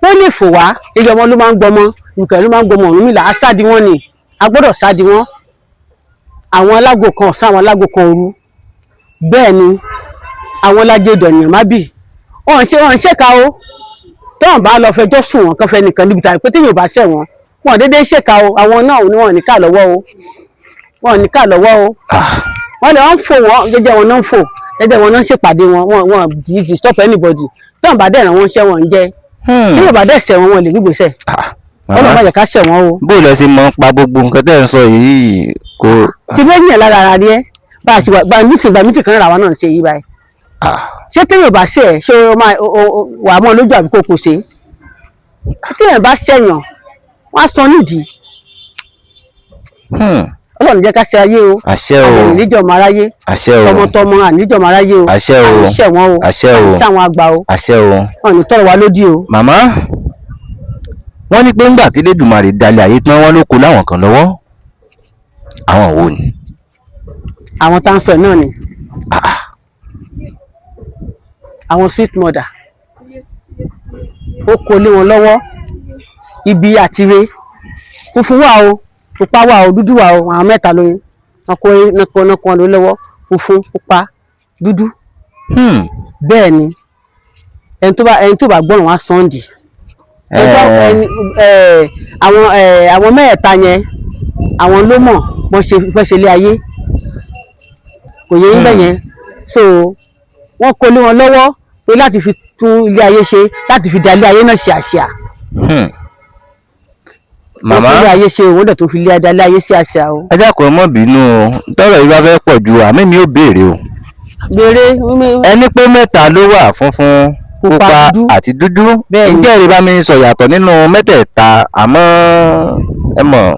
[SPEAKER 2] Wọ́n lè fò wá, iye ọmọ ló máa ń gbọmọ nǹkan ló máa ń gbọmọ Ọ̀rúnmìlà, á sádi wọn ni, a gbọ́dọ̀ sádi wọn. Àwọn alágò kan ọ̀sán, àwọn alágò kan òru. Bẹ́ẹ̀ ni àwọn alájẹ ìdọ̀nìyàn má bì wọ́n ń ṣèkà o. Tọ́wọ́n bá lọ fẹjọ́ sùn wọn kan fẹ́ nìkan níbi tàbí pé téèyàn ò bá ṣẹ̀ wọ́n, wọn déédéé ṣèkà o. Àwọn náà ni wọn ò ní ká lọ́wọ́ o, wọn ò ní ká lọ́wọ́ o. Wọ́n lè wọ́n ń fò wọ́n jẹ́jẹ́, wọn náà ń fò jẹ́jẹ́, wọn náà ń ṣèpàdé wọn, wọn kì í disturb anybody. Tọ́wọ́n bá dẹ̀ ràn wọ́n ṣẹ́ wọn ń jẹ́, tí yóò bá dẹ̀ ṣẹ̀ wọ́n, wọn lè gbígbèsẹ̀. Ọlọ́run má jẹ́ ká ṣẹ̀ wọ́n o.
[SPEAKER 1] Bó lẹ ṣe mọ̀ ń pa gbogbo nǹkan tẹ́ ń sọ yìí kò.
[SPEAKER 2] Ṣe bẹ́ẹ̀ ní ẹ̀ lára ara rí ẹ́ bá a ṣe wà bá a ní ìsìngbà mítì kan ra wa náà ń ṣe yí báyìí. Ṣé téèyàn bá ṣe ẹ̀, ṣé o máa wà á mọ́ lójú àbí kò kò ṣe? Téèyàn bá ṣẹ̀yàn, wọ́n á sọ nídìí. Ọlọ́run jẹ́ ká ṣe ayé o.
[SPEAKER 1] Àṣẹ o.
[SPEAKER 2] Àwọn ìníjọmọ aráyé.
[SPEAKER 1] Àṣẹ o.
[SPEAKER 2] Tọmọtọmọ àníjọmọ aráyé o.
[SPEAKER 1] Àṣẹ o.
[SPEAKER 2] Àní ṣẹ̀ wọ́n o.
[SPEAKER 1] Àṣẹ o.
[SPEAKER 2] Àní ṣàwọn àgbà o.
[SPEAKER 1] Àṣẹ o.
[SPEAKER 2] Wọn ò ní tọrọ wa lódì o.
[SPEAKER 1] Màmá, wọ́n ní pé ńgbà tí Elédùmarè dalẹ̀ ayé tán, wọ́n ló kó láwọn kan lọ́wọ́. Àwọn wo ni?
[SPEAKER 2] Àwọn tá à ń sọ náà ni àwọn sweet mother. Ó kó lé wọn lọ́wọ́ ibi àtire. Funfun wà o, pupa wà o, dúdú wà o. Àwọn mẹ́ta lóyún wọn kó náà kó wọn lé lọ́wọ́: funfun, pupa, dúdú. Bẹ́ẹ̀ ni, ẹni tó bá gbọ́ràn wá sànńdì. Àwọn mẹ́ẹ̀ta yẹn, àwọn ló mọ̀ bọ́n ṣe fẹ́ ṣe lé ayé. Kò yẹ yín bẹ́ẹ̀ yẹn? So wọ́n kó lé wọn lọ́wọ́ pé láti fi tún ilé ayé ṣe, láti fi da ilé ayé náà ṣàṣà. Wọ́n
[SPEAKER 1] Màmá.
[SPEAKER 2] tún ilé ayé ṣe o, wọ́n dẹ̀ tó fi ilé da ilé ayé ṣàṣà o.
[SPEAKER 1] Ẹ dákun, ẹ má bínú o, tọ́rọ̀ yìí bá fẹ́ pọ̀ ju àmì mi ò béèrè o.
[SPEAKER 2] Béèrè.
[SPEAKER 1] Ẹni pé mẹ́ta ló wà: funfun,
[SPEAKER 2] Pupa,
[SPEAKER 1] pupa
[SPEAKER 2] dúdú.
[SPEAKER 1] àti dúdú.
[SPEAKER 2] Bẹ́ẹ̀ni.
[SPEAKER 1] Ǹjẹ́ ẹ lè bá mi sọ yàtọ̀ nínú mẹ́tẹ̀ẹ̀ta? Àmọ́ ẹ mọ̀.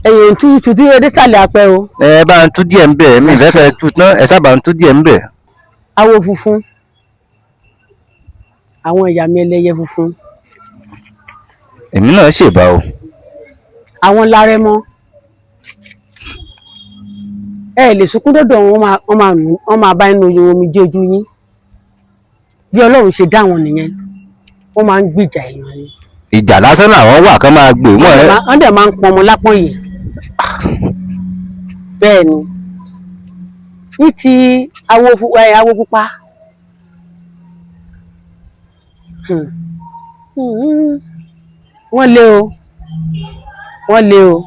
[SPEAKER 2] Ẹ̀yìn tú tú tí dé sàlẹ̀ apẹ o.
[SPEAKER 1] Ẹ bá ń tú díẹ̀ ń bẹ̀, mi ìfẹ́ kẹ́ ẹ tú tán, ẹ sábà ń tú díẹ̀ ń bẹ̀.
[SPEAKER 2] Awo funfun, àwọn ìyá mi ẹlẹ́yẹ funfun.
[SPEAKER 1] Èmi náà ṣèbà o.
[SPEAKER 2] Àwọn lárẹmọ, ẹ lè sunkún dọdọ wọn, wọ́n máa nù, wọ́n máa bá inú omi jẹ ojú yín. Bí Ọlọ́run ṣe dá wọn nìyẹn, wọ́n máa ń gbìjà èèyàn ni.
[SPEAKER 1] Ìjà lásán làwọn wà kán máa gbè wọ́n ẹ.
[SPEAKER 2] Wọ́n dẹ̀ máa ń pọn ọmọ lápọ́n yìí. Bẹ́ẹ̀ ni, ní ti awo pupa, wọ́n lé o, wọ́n lé o.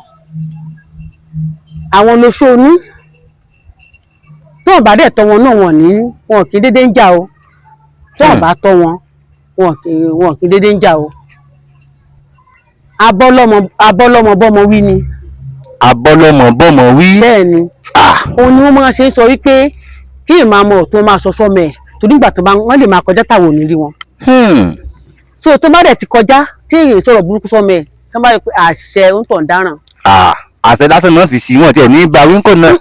[SPEAKER 2] Àwọn lóṣoonú tó wọn bá dẹ̀ tọ́ wọn náà, wọn ní wọn kì í dédé ń jà o. Tó wọn bá tọ́ wọn, wọn kì í dédé ń jà o. Abọ́lọ́mọ abọ́lọ́mọ bọ́mọ wí ni.
[SPEAKER 1] Abọ́lọ́mọ bọ́mọ wí.
[SPEAKER 2] Bẹ́ẹ̀ ni, òun ni wọ́n máa ṣe ń sọ wípé kí ìmáàmù ọ̀tún máa sọ sọ́mọ ẹ̀, torí ìgbà tó bá wọ́n lè máa kọjá táwọn ò ní rí wọn. So tó bá dẹ̀ ti kọjá tí èèyàn sọ̀rọ̀ burúkú sọ́mọ ẹ̀, tó bá rí pé àṣẹ ń tàn dáràn.
[SPEAKER 1] Ah, àṣẹ lásán náà fi sí wọn tiẹ̀ ní bá wíńkò náà.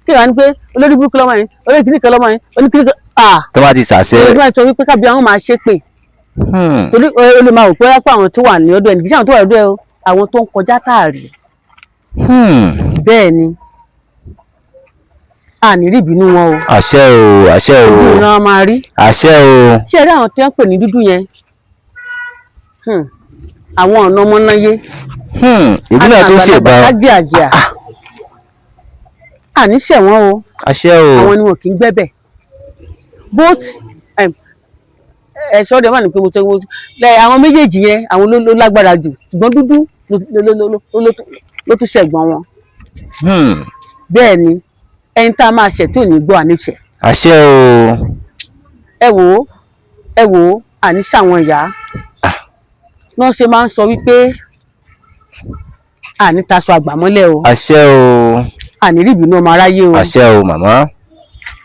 [SPEAKER 2] Kí wàá ní pé olórí burúkú lọ́mọ yẹn, olórí kìnnìkan lọ́mọ yẹn, oníkìnnìkan ah.
[SPEAKER 1] Tó bá ti ṣàṣẹ.
[SPEAKER 2] Olórí bá ti sọ wípé kábíyà wọn máa ṣépè, torí o lè máa rò pé rápá àwọn tó wà ní ọ̀dọ̀ ẹ̀, kì í ṣe àwọn tó wà lọ́dọ̀ ẹ̀ o. Àwọn tó ń kọjá táàrí. Bẹ́ẹ̀ ni, a ní rí ìbínú wọn o.
[SPEAKER 1] Àṣẹ o, àṣẹ o.
[SPEAKER 2] Ojú ìran máa rí.
[SPEAKER 1] Àṣẹ o.
[SPEAKER 2] Ṣé ẹ rí àwọn tí wọ́n ń pè ní dúdú yẹn? Àwọn ọ̀nà ọmọnáyé.
[SPEAKER 1] Èmi náà tún ṣèbá.
[SPEAKER 2] Àgbààgbà àní ṣẹ̀wọ̀n o.
[SPEAKER 1] Àṣẹ o.
[SPEAKER 2] Àwọn ni wọn kì í gbẹ́bẹ̀. Both ẹ sọ́ọ́dẹ̀ wà ní pé mo tẹ́ mo lẹ àwọn méjèèjì yẹn, àwọn ló lágbára jù, ṣùgbọ́n dúdú ló tún ṣẹ̀gbọ́n wọn. Bẹ́ẹ̀ ni, ẹni tá a máa ṣẹ̀ tí ò ní gbọ́, àníṣe.
[SPEAKER 1] Àṣẹ o.
[SPEAKER 2] Ẹ wò ó, ẹ wò ó, àní ṣàwọn ìyá náà ṣe máa ń sọ wípé àní taṣọ àgbàmọ́lẹ̀ o.
[SPEAKER 1] Àṣẹ o.
[SPEAKER 2] Àní rí ìbínú ọmọ aráyé o.
[SPEAKER 1] Àṣẹ o, màmá.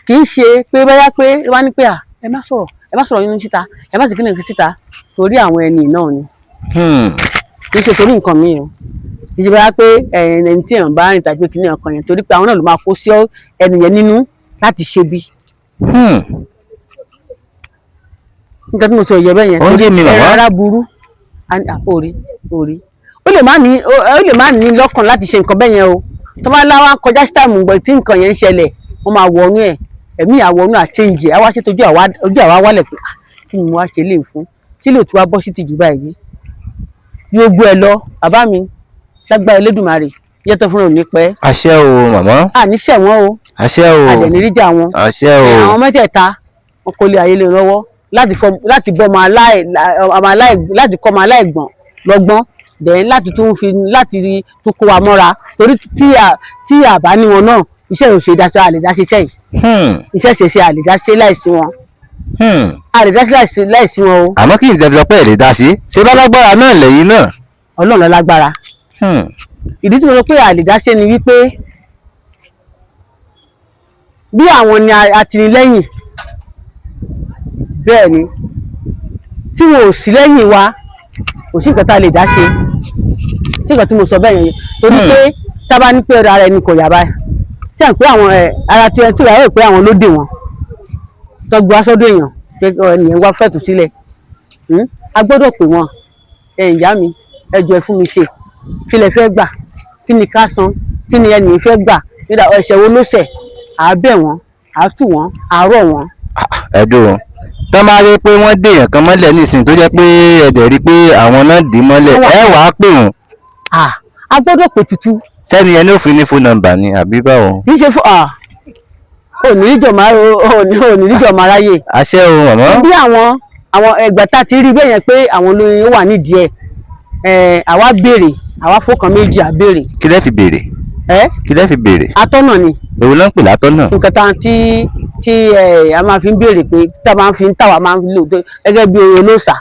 [SPEAKER 2] Kì í ṣe pé bóyá pé wá ní pé à ẹ má sọ̀rọ̀, ẹ má sọ̀rọ̀ nínú síta, ẹ má sì kí nìkan síta, torí àwọn ẹni náà ni. Kì í ṣe torí nǹkan míì o. Kì í ṣe bóyá pé ẹni tí èèyàn bá rìn tàbí kí nìkan yẹn, torí pé àwọn náà ló máa kó sí ẹni yẹn nínú láti ṣe bí. Nǹkan tí mo sọ ìyẹn bẹ́ẹ̀ yẹn.
[SPEAKER 1] Ó ń yé mi, màmá.
[SPEAKER 2] Ẹran ara burú. Orí orí, ó lè má ní, ó lè má ní lọ́kàn láti ṣe nǹkan bẹ́ẹ̀ yẹn o. Tó bá láwa kọjá sí táìmù gbọ̀ tí nǹkan yẹn ń ṣẹlẹ̀, wọ́n máa wọnú ẹ̀, ẹ̀mí àwọnú àchange ẹ̀, á wá ṣètò ojú àwa wálẹ̀ pé kí ni mo wá ṣe lè fún tí lè tún wá bọ́ sí tìjú báyìí, yóò gbé ẹ lọ. Bàbá mi, lágbára Elédùmarè, yẹtọ fúnra ò ní pẹ́.
[SPEAKER 1] Àṣẹ o, màmá.
[SPEAKER 2] Àní ṣẹ̀wọ̀n o.
[SPEAKER 1] Àṣẹ o.
[SPEAKER 2] Àdẹ̀níríjà wọn.
[SPEAKER 1] Àṣẹ o.
[SPEAKER 2] Àwọn mẹ́tẹ̀ẹ̀ta wọn kò lè ayé lè lọ́wọ́ láti fọ láti bọ́ ọmọ aláì ọmọ aláì láti kọ́ ọmọ aláìgbọ̀n lọ́gbọ́n, then láti tún fi láti tún kó wa mọ́ra, torí tí a bá ní wọn náà, iṣẹ́ yóò ṣe dáṣẹ́, àlè dáṣẹ́ iṣẹ́ yìí. Iṣẹ́ ṣe ṣe àlè dáṣẹ́ láìsí wọn. Àlè dáṣẹ́ láìsí wọn o.
[SPEAKER 1] Àmọ́ kí n tẹ́ sọ pé ẹ̀ lè dá sí, ṣé bá lágbára náà lẹ́yìn náà?
[SPEAKER 2] Ọlọ́run ló lágbára. Ìdí tí mo sọ pé àlè dáṣẹ́ ni wípé bí àwọn ni atinilẹ́yìn, bẹ́ẹ̀ ni tí wọn ò sí lẹ́yìn wa, kò sí nǹkan tá a lè dá ṣe. Tí nǹkan tí mo sọ bẹ́ẹ̀ yẹn, torí pé tá a bá ní pé ara ẹni kò yà báyìí, tí à ń pé àwọn ara tí ẹni tí ìyàwó pé àwọn ló dè wọ́n tọ́gbọ́ aṣọ́dọ̀ èèyàn pé ẹnìyẹn wá fẹ̀tù sílẹ̀, a gbọ́dọ̀ pè wọ́n: ẹ ìyá mi, ẹ jọ̀ọ́, ẹ fún mi ṣe, kí lẹ fẹ́ gbà, kí ni ká san, kí ni ẹnìyẹn fẹ́ gbà, nígbà ẹ̀ṣẹ̀ wo ló ṣẹ̀? À á bẹ̀ wọ́n, à á tù wọ́n, à á rọ̀ wọ́n.
[SPEAKER 1] Ẹ dùn tọ́ máa rí pé wọ́n dèèyàn kan mọ́lẹ̀ nísìnyí, tó jẹ́ pé ẹ̀dẹ̀ rí pé àwọn náà dì í mọ́lẹ̀, ẹ wàá pè wọ́n?
[SPEAKER 2] A gbọ́dọ̀ pè tutù.
[SPEAKER 1] Sẹ́ni ẹni ò fi ní phone number ni àbí báwo?
[SPEAKER 2] Kì í ṣe fún òní níjọ máa ráyè.
[SPEAKER 1] Àṣẹ o, màmá.
[SPEAKER 2] Bí àwọn ẹgbẹ́ tá a ti rí bẹ́ẹ̀ yẹn pé àwọn olóyin wà nídìí ẹ̀, àwa béèrè, àwa fọkàn méjì à béèrè.
[SPEAKER 1] Kí lẹ́ fi béèrè?
[SPEAKER 2] Ẹ.
[SPEAKER 1] Kí lẹ́ fi béèrè?
[SPEAKER 2] Atọ́nà ni.
[SPEAKER 1] Èwo ló ń pè látọ́nà?
[SPEAKER 2] Nǹkan tá tí tí ẹ a máa fi ń béèrè pé tá a máa fi ń tàwa máa ń lò gẹ́gẹ́ bí olóòṣà,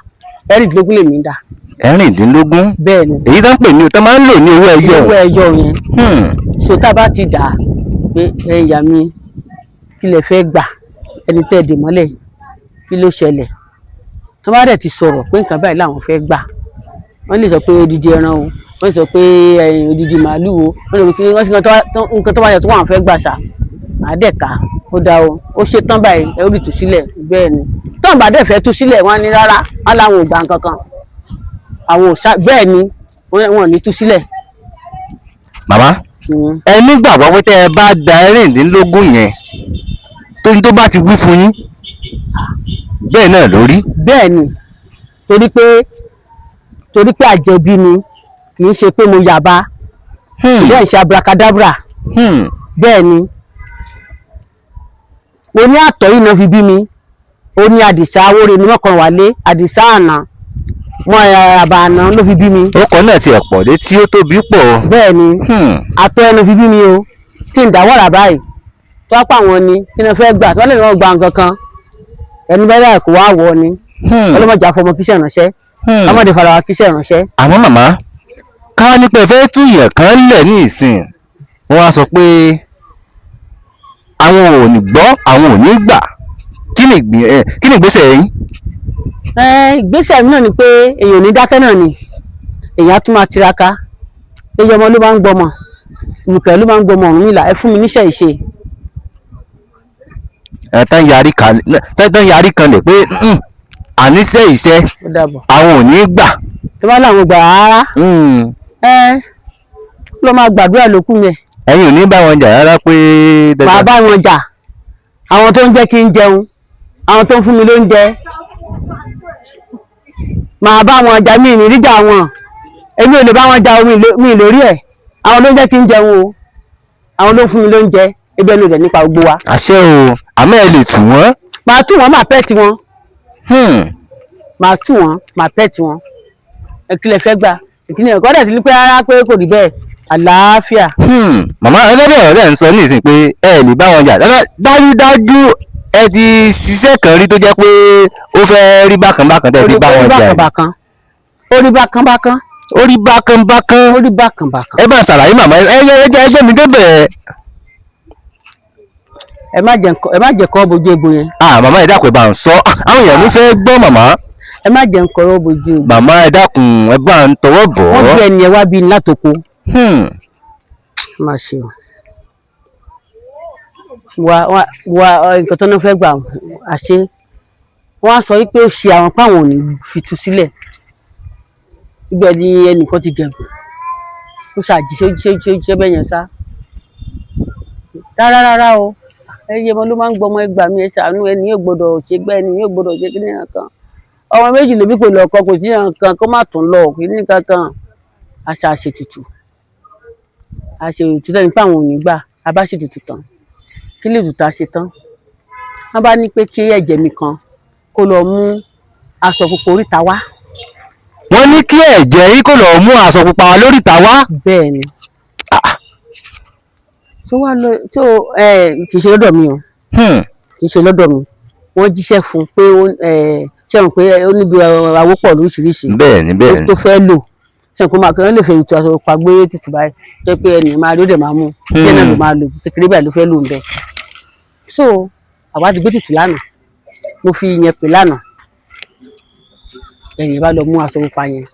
[SPEAKER 2] 16 lèmi ń dà.
[SPEAKER 1] 16?
[SPEAKER 2] Bẹ́ẹ̀ ni.
[SPEAKER 1] Èyí tó ń pè ní tó máa ń lò ní owó ẹyọ.
[SPEAKER 2] Owó ẹyọ yẹn. So tá a bá ti dà á pé ẹ ìyá mi, kí lẹ fẹ́ gbà, ẹni tẹ́ ẹ dè mọ́lẹ̀, kí ló ṣẹlẹ̀, tó bá dẹ̀ ti sọ̀rọ̀ pé nǹkan báyìí làwọn fẹ́ gbà, wọ́n lè sọ pé odidi ẹran o, wọ́n lè sọ pé odidi màálù o, wọ́n lè sọ pé wọ́n sì nǹkan tó bá yẹ tó wọ́n fẹ́ gbà sà, màá dẹ̀ ká ó dá o, ó ṣe tán báyìí, ẹ ó rí tú sílẹ̀. Bẹ́ẹ̀ ni, tó ń bá dẹ̀ fẹ́ tú sílẹ̀, wọ́n á ní rárá, wọ́n láwọn ò gbà nǹkan kan, àwọn ò sá. Bẹ́ẹ̀ ni, wọ́n ò ní tú sílẹ̀.
[SPEAKER 1] Màmá, ẹ nígbàgbọ́ pé tẹ́ ẹ bá da 16 yẹn, tó ní tó bá ti wí fún yín, bẹ́ẹ̀ náà lórí?
[SPEAKER 2] Bẹ́ẹ̀ ni, torí pé àjẹbí ni, kì í ṣe pé mo yàbá bẹ́ẹ̀ ṣe abracadabra. Bẹ́ẹ̀ ni, mo ní àtọ̀ yìí náà fi bí mi. Ó ní Àdìsá Awóre ní mọ́kàn wálé, Àdìsá àná mọ́ àbà àná ló fi bí mi.
[SPEAKER 1] Ọkọ̀ náà ti ẹ̀pọ̀ létí, ó tóbi pọ̀.
[SPEAKER 2] Bẹ́ẹ̀ ni, àtọ̀ ẹnu fi bí mi o, tí ń dá wàrà báyìí tó wá pa àwọn ni kí ni wọ́n fẹ́ gbà, tó wọ́n lè wọ́n gba nǹkan kan, ẹni bẹ́ẹ̀ báyìí kò wá wọ̀ ni. Ọlọ́mọdé àfọmọ kíṣẹ́ ìránṣẹ́, ọmọdé fara wa kíṣẹ́ ìránṣẹ́.
[SPEAKER 1] Àmọ́ màmá, ká nípa ẹ fẹ́ túyàn kan lẹ̀ ní ìsìn, wọ́n á sọ pé àwọn ò ní gbọ́, àwọn ò ní gbà, kí ni ìgbésẹ̀ yín?
[SPEAKER 2] Ìgbésẹ̀ mi náà ni pé èèyàn ò ní dákẹ́ náà ni, èèyàn á tún máa tiraka. Èèyàn ọmọ ló máa ń gbọmọ, ìrùkẹ̀ ló máa ń gbọmọ Ọ̀rúnmìlà. Ẹ fún mi níṣẹ́ ìṣe.
[SPEAKER 1] Ẹ tán yarí kanlẹ̀ pé àníṣe ìṣe
[SPEAKER 2] Ó dàbọ̀.
[SPEAKER 1] àwọn ò ní gbà.
[SPEAKER 2] Tí wọ́n láwọn gbà rárá. Ẹ lọ máa gbàdúrà lókù yẹn.
[SPEAKER 1] Ẹ̀yin ò ní bá wọn jà rárá pé
[SPEAKER 2] Màá bá wọn jà. Àwọn tó ń jẹ́ kí n jẹun, àwọn tó ń fún mi lóúnjẹ, màá bá wọn jà. Mí ìríjà wọn, èmi ò lè bá wọn jà omi mi lórí ẹ̀. Àwọn ló ń jẹ́ kí n jẹun o, àwọn ló ń fún mi lóúnjẹ. Ebi ẹnu rẹ̀ nípa gbogbo wa.
[SPEAKER 1] Àṣẹ o, àmọ́ ẹ lè tù wọ́n.
[SPEAKER 2] Màá tù wọ́n, màá pẹ́ tiwọn. Màá tù wọ́n, màá pẹ́ tiwọn. Ìkìlẹ̀ fẹ́ gbà ìkìlẹ̀ ẹ̀kọ́ dẹ̀ ti ní pé rárá, pé kò rí bẹ́ẹ̀, àlàáfíà.
[SPEAKER 1] Màmá, gẹ́gẹ́ bí ọ̀rọ̀ rẹ̀ ń sọ nísìnyí pé ẹ lè bá wọn jà, dájúdájú ẹ ti ṣiṣẹ́ kan rí tó jẹ́ pé ó fẹ́ rí bákan bákan tẹ́ ẹ ti bá wọn jà rí.
[SPEAKER 2] Bákan ó rí bákan bákan.
[SPEAKER 1] Ó rí bákan bákan.
[SPEAKER 2] Ó rí bákan bákan.
[SPEAKER 1] Ẹ bá ṣàlàyé, màmá, ẹ ẹ jẹ́ ẹgbẹ́ mi débẹ̀.
[SPEAKER 2] Ẹ má jẹ́ kọ́ bojú egbò yẹn.
[SPEAKER 1] Ah, màmá, ẹ dákun, ẹ bá ń sọ. Ah, àwọn èèyàn ló fẹ́ gbọ́, màmá.
[SPEAKER 2] Ẹ má jẹ́ nǹkan bojú egbò.
[SPEAKER 1] Màmá, ẹ dákun, ẹ bá ń tọwọ́ bọ̀
[SPEAKER 2] Wọ́n
[SPEAKER 1] ọ́.
[SPEAKER 2] gbé ẹni yẹn wá bí látoko. Má ṣe o. Wà wà wà nǹkan tó náà fẹ́ gbà àṣé wọ́n á sọ wípé ó ṣe àwọn páwọn ò ní fi tú sílẹ̀. Ibẹ̀ ni ẹnìkan ti gẹ̀gùn, ó ṣàjíṣẹ́ jíṣẹ́ jíṣẹ́ jíṣẹ́ bẹ́ẹ̀ yẹn sá. Rárá rárá o, ẹyẹ ọmọ ló máa ń gbọmọ, ẹgbàá mi, ẹ ṣàánú, ẹni yóò gbọ́dọ̀ ṣe gbẹ, ẹni yóò gbọ́dọ̀ ṣe kíní kan. Ọmọ méjì lóbi, kò lọ ọkọ, kò sí nǹkan kó má tún lọ kíní kankan. Àṣà àṣètùtù àṣètùtù tẹ́ni pé àwọn ò ní gbà. A bá ṣètùtù tán, kí lè tùtù àṣe tán, wọ́n bá ní pé kí ẹ̀jẹ̀ mi kan kó lọ mú aṣọ pupa oríta wá.
[SPEAKER 1] Wọ́n ní kí ẹ̀jẹ̀ yín kó lọ́ọ́ mú aṣọ pupa lóríta wá.
[SPEAKER 2] Bẹ́ẹ̀ ni. Tó wá lọ tó ẹ, kì í ṣe lọ́dọ̀ mi o, kì í ṣe lọ́dọ̀ mi. Wọ́n jíṣẹ́ fún un pé ó ẹ ṣe wọn pé ó níbi àwòpọ̀ lóríṣiríṣi
[SPEAKER 1] Bẹ́ẹ̀ ni, bẹ́ẹ̀ ni.
[SPEAKER 2] tó fẹ́ lò. Ṣe kó máa kí wọ́n lè fẹ́ ètò aṣọ pupa gbé tutù báyìí tó pé ẹnì máa rí, ó dẹ̀ máa mú bí náà ló máa lò, kékeré báyìí ló fẹ́ lò ń bẹ̀. So àwa ti gbé tutù lánàá, mo fi yẹn pè lánàá, ẹ̀yìn bá lọ mú aṣọ pupa yẹn.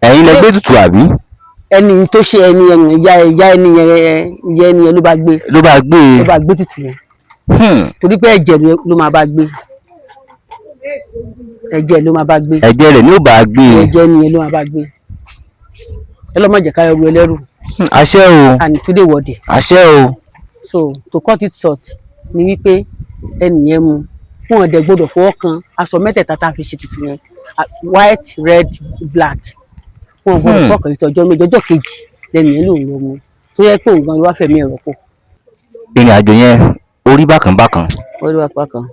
[SPEAKER 1] Ẹ̀yin lẹ gbé tutù àbí?
[SPEAKER 2] Ẹni tó ṣe ẹni yẹn, ìyá ìyá ẹni yẹn, ìyá ẹni yẹn ló bá gbé.
[SPEAKER 1] Ló bá gbé
[SPEAKER 2] Ló bá gbé tutù yẹn, torí pé ẹ̀jẹ̀ ló máa bá gbé, ẹ̀jẹ̀ ló máa bá gbé.
[SPEAKER 1] Ẹ̀jẹ̀ rẹ̀ ni ó bá gbé.
[SPEAKER 2] Ẹ̀jẹ̀ ẹni yẹn ló máa bá gbé. Ẹlọ́mọ̀jẹ̀ ká ẹrù ẹlẹ́rù.
[SPEAKER 1] Àṣẹ o.
[SPEAKER 2] And today wọ̀dẹ̀.
[SPEAKER 1] Àṣẹ o.
[SPEAKER 2] So to cut it short ni wípé ẹni yẹn mu, wọn ò dẹ̀ gbọ́dọ̀ fọwọ́ kan aṣọ mẹ́tẹ̀ẹ̀ta tá a fi ṣe tutù yẹn, white, red, black. Wọn ò gbọ́dọ̀ fọwọ́ kan títí ọjọ́ 2. Ọjọ́ kejì lẹ́nu yẹn lòun lọ mu, tó yẹ pé òun gan ló wá fẹ̀mí ẹ̀rọ pọ̀.
[SPEAKER 1] Ìrìn àjò yẹn ó rí bákan bákan.
[SPEAKER 2] Wọ́n rí wá kan.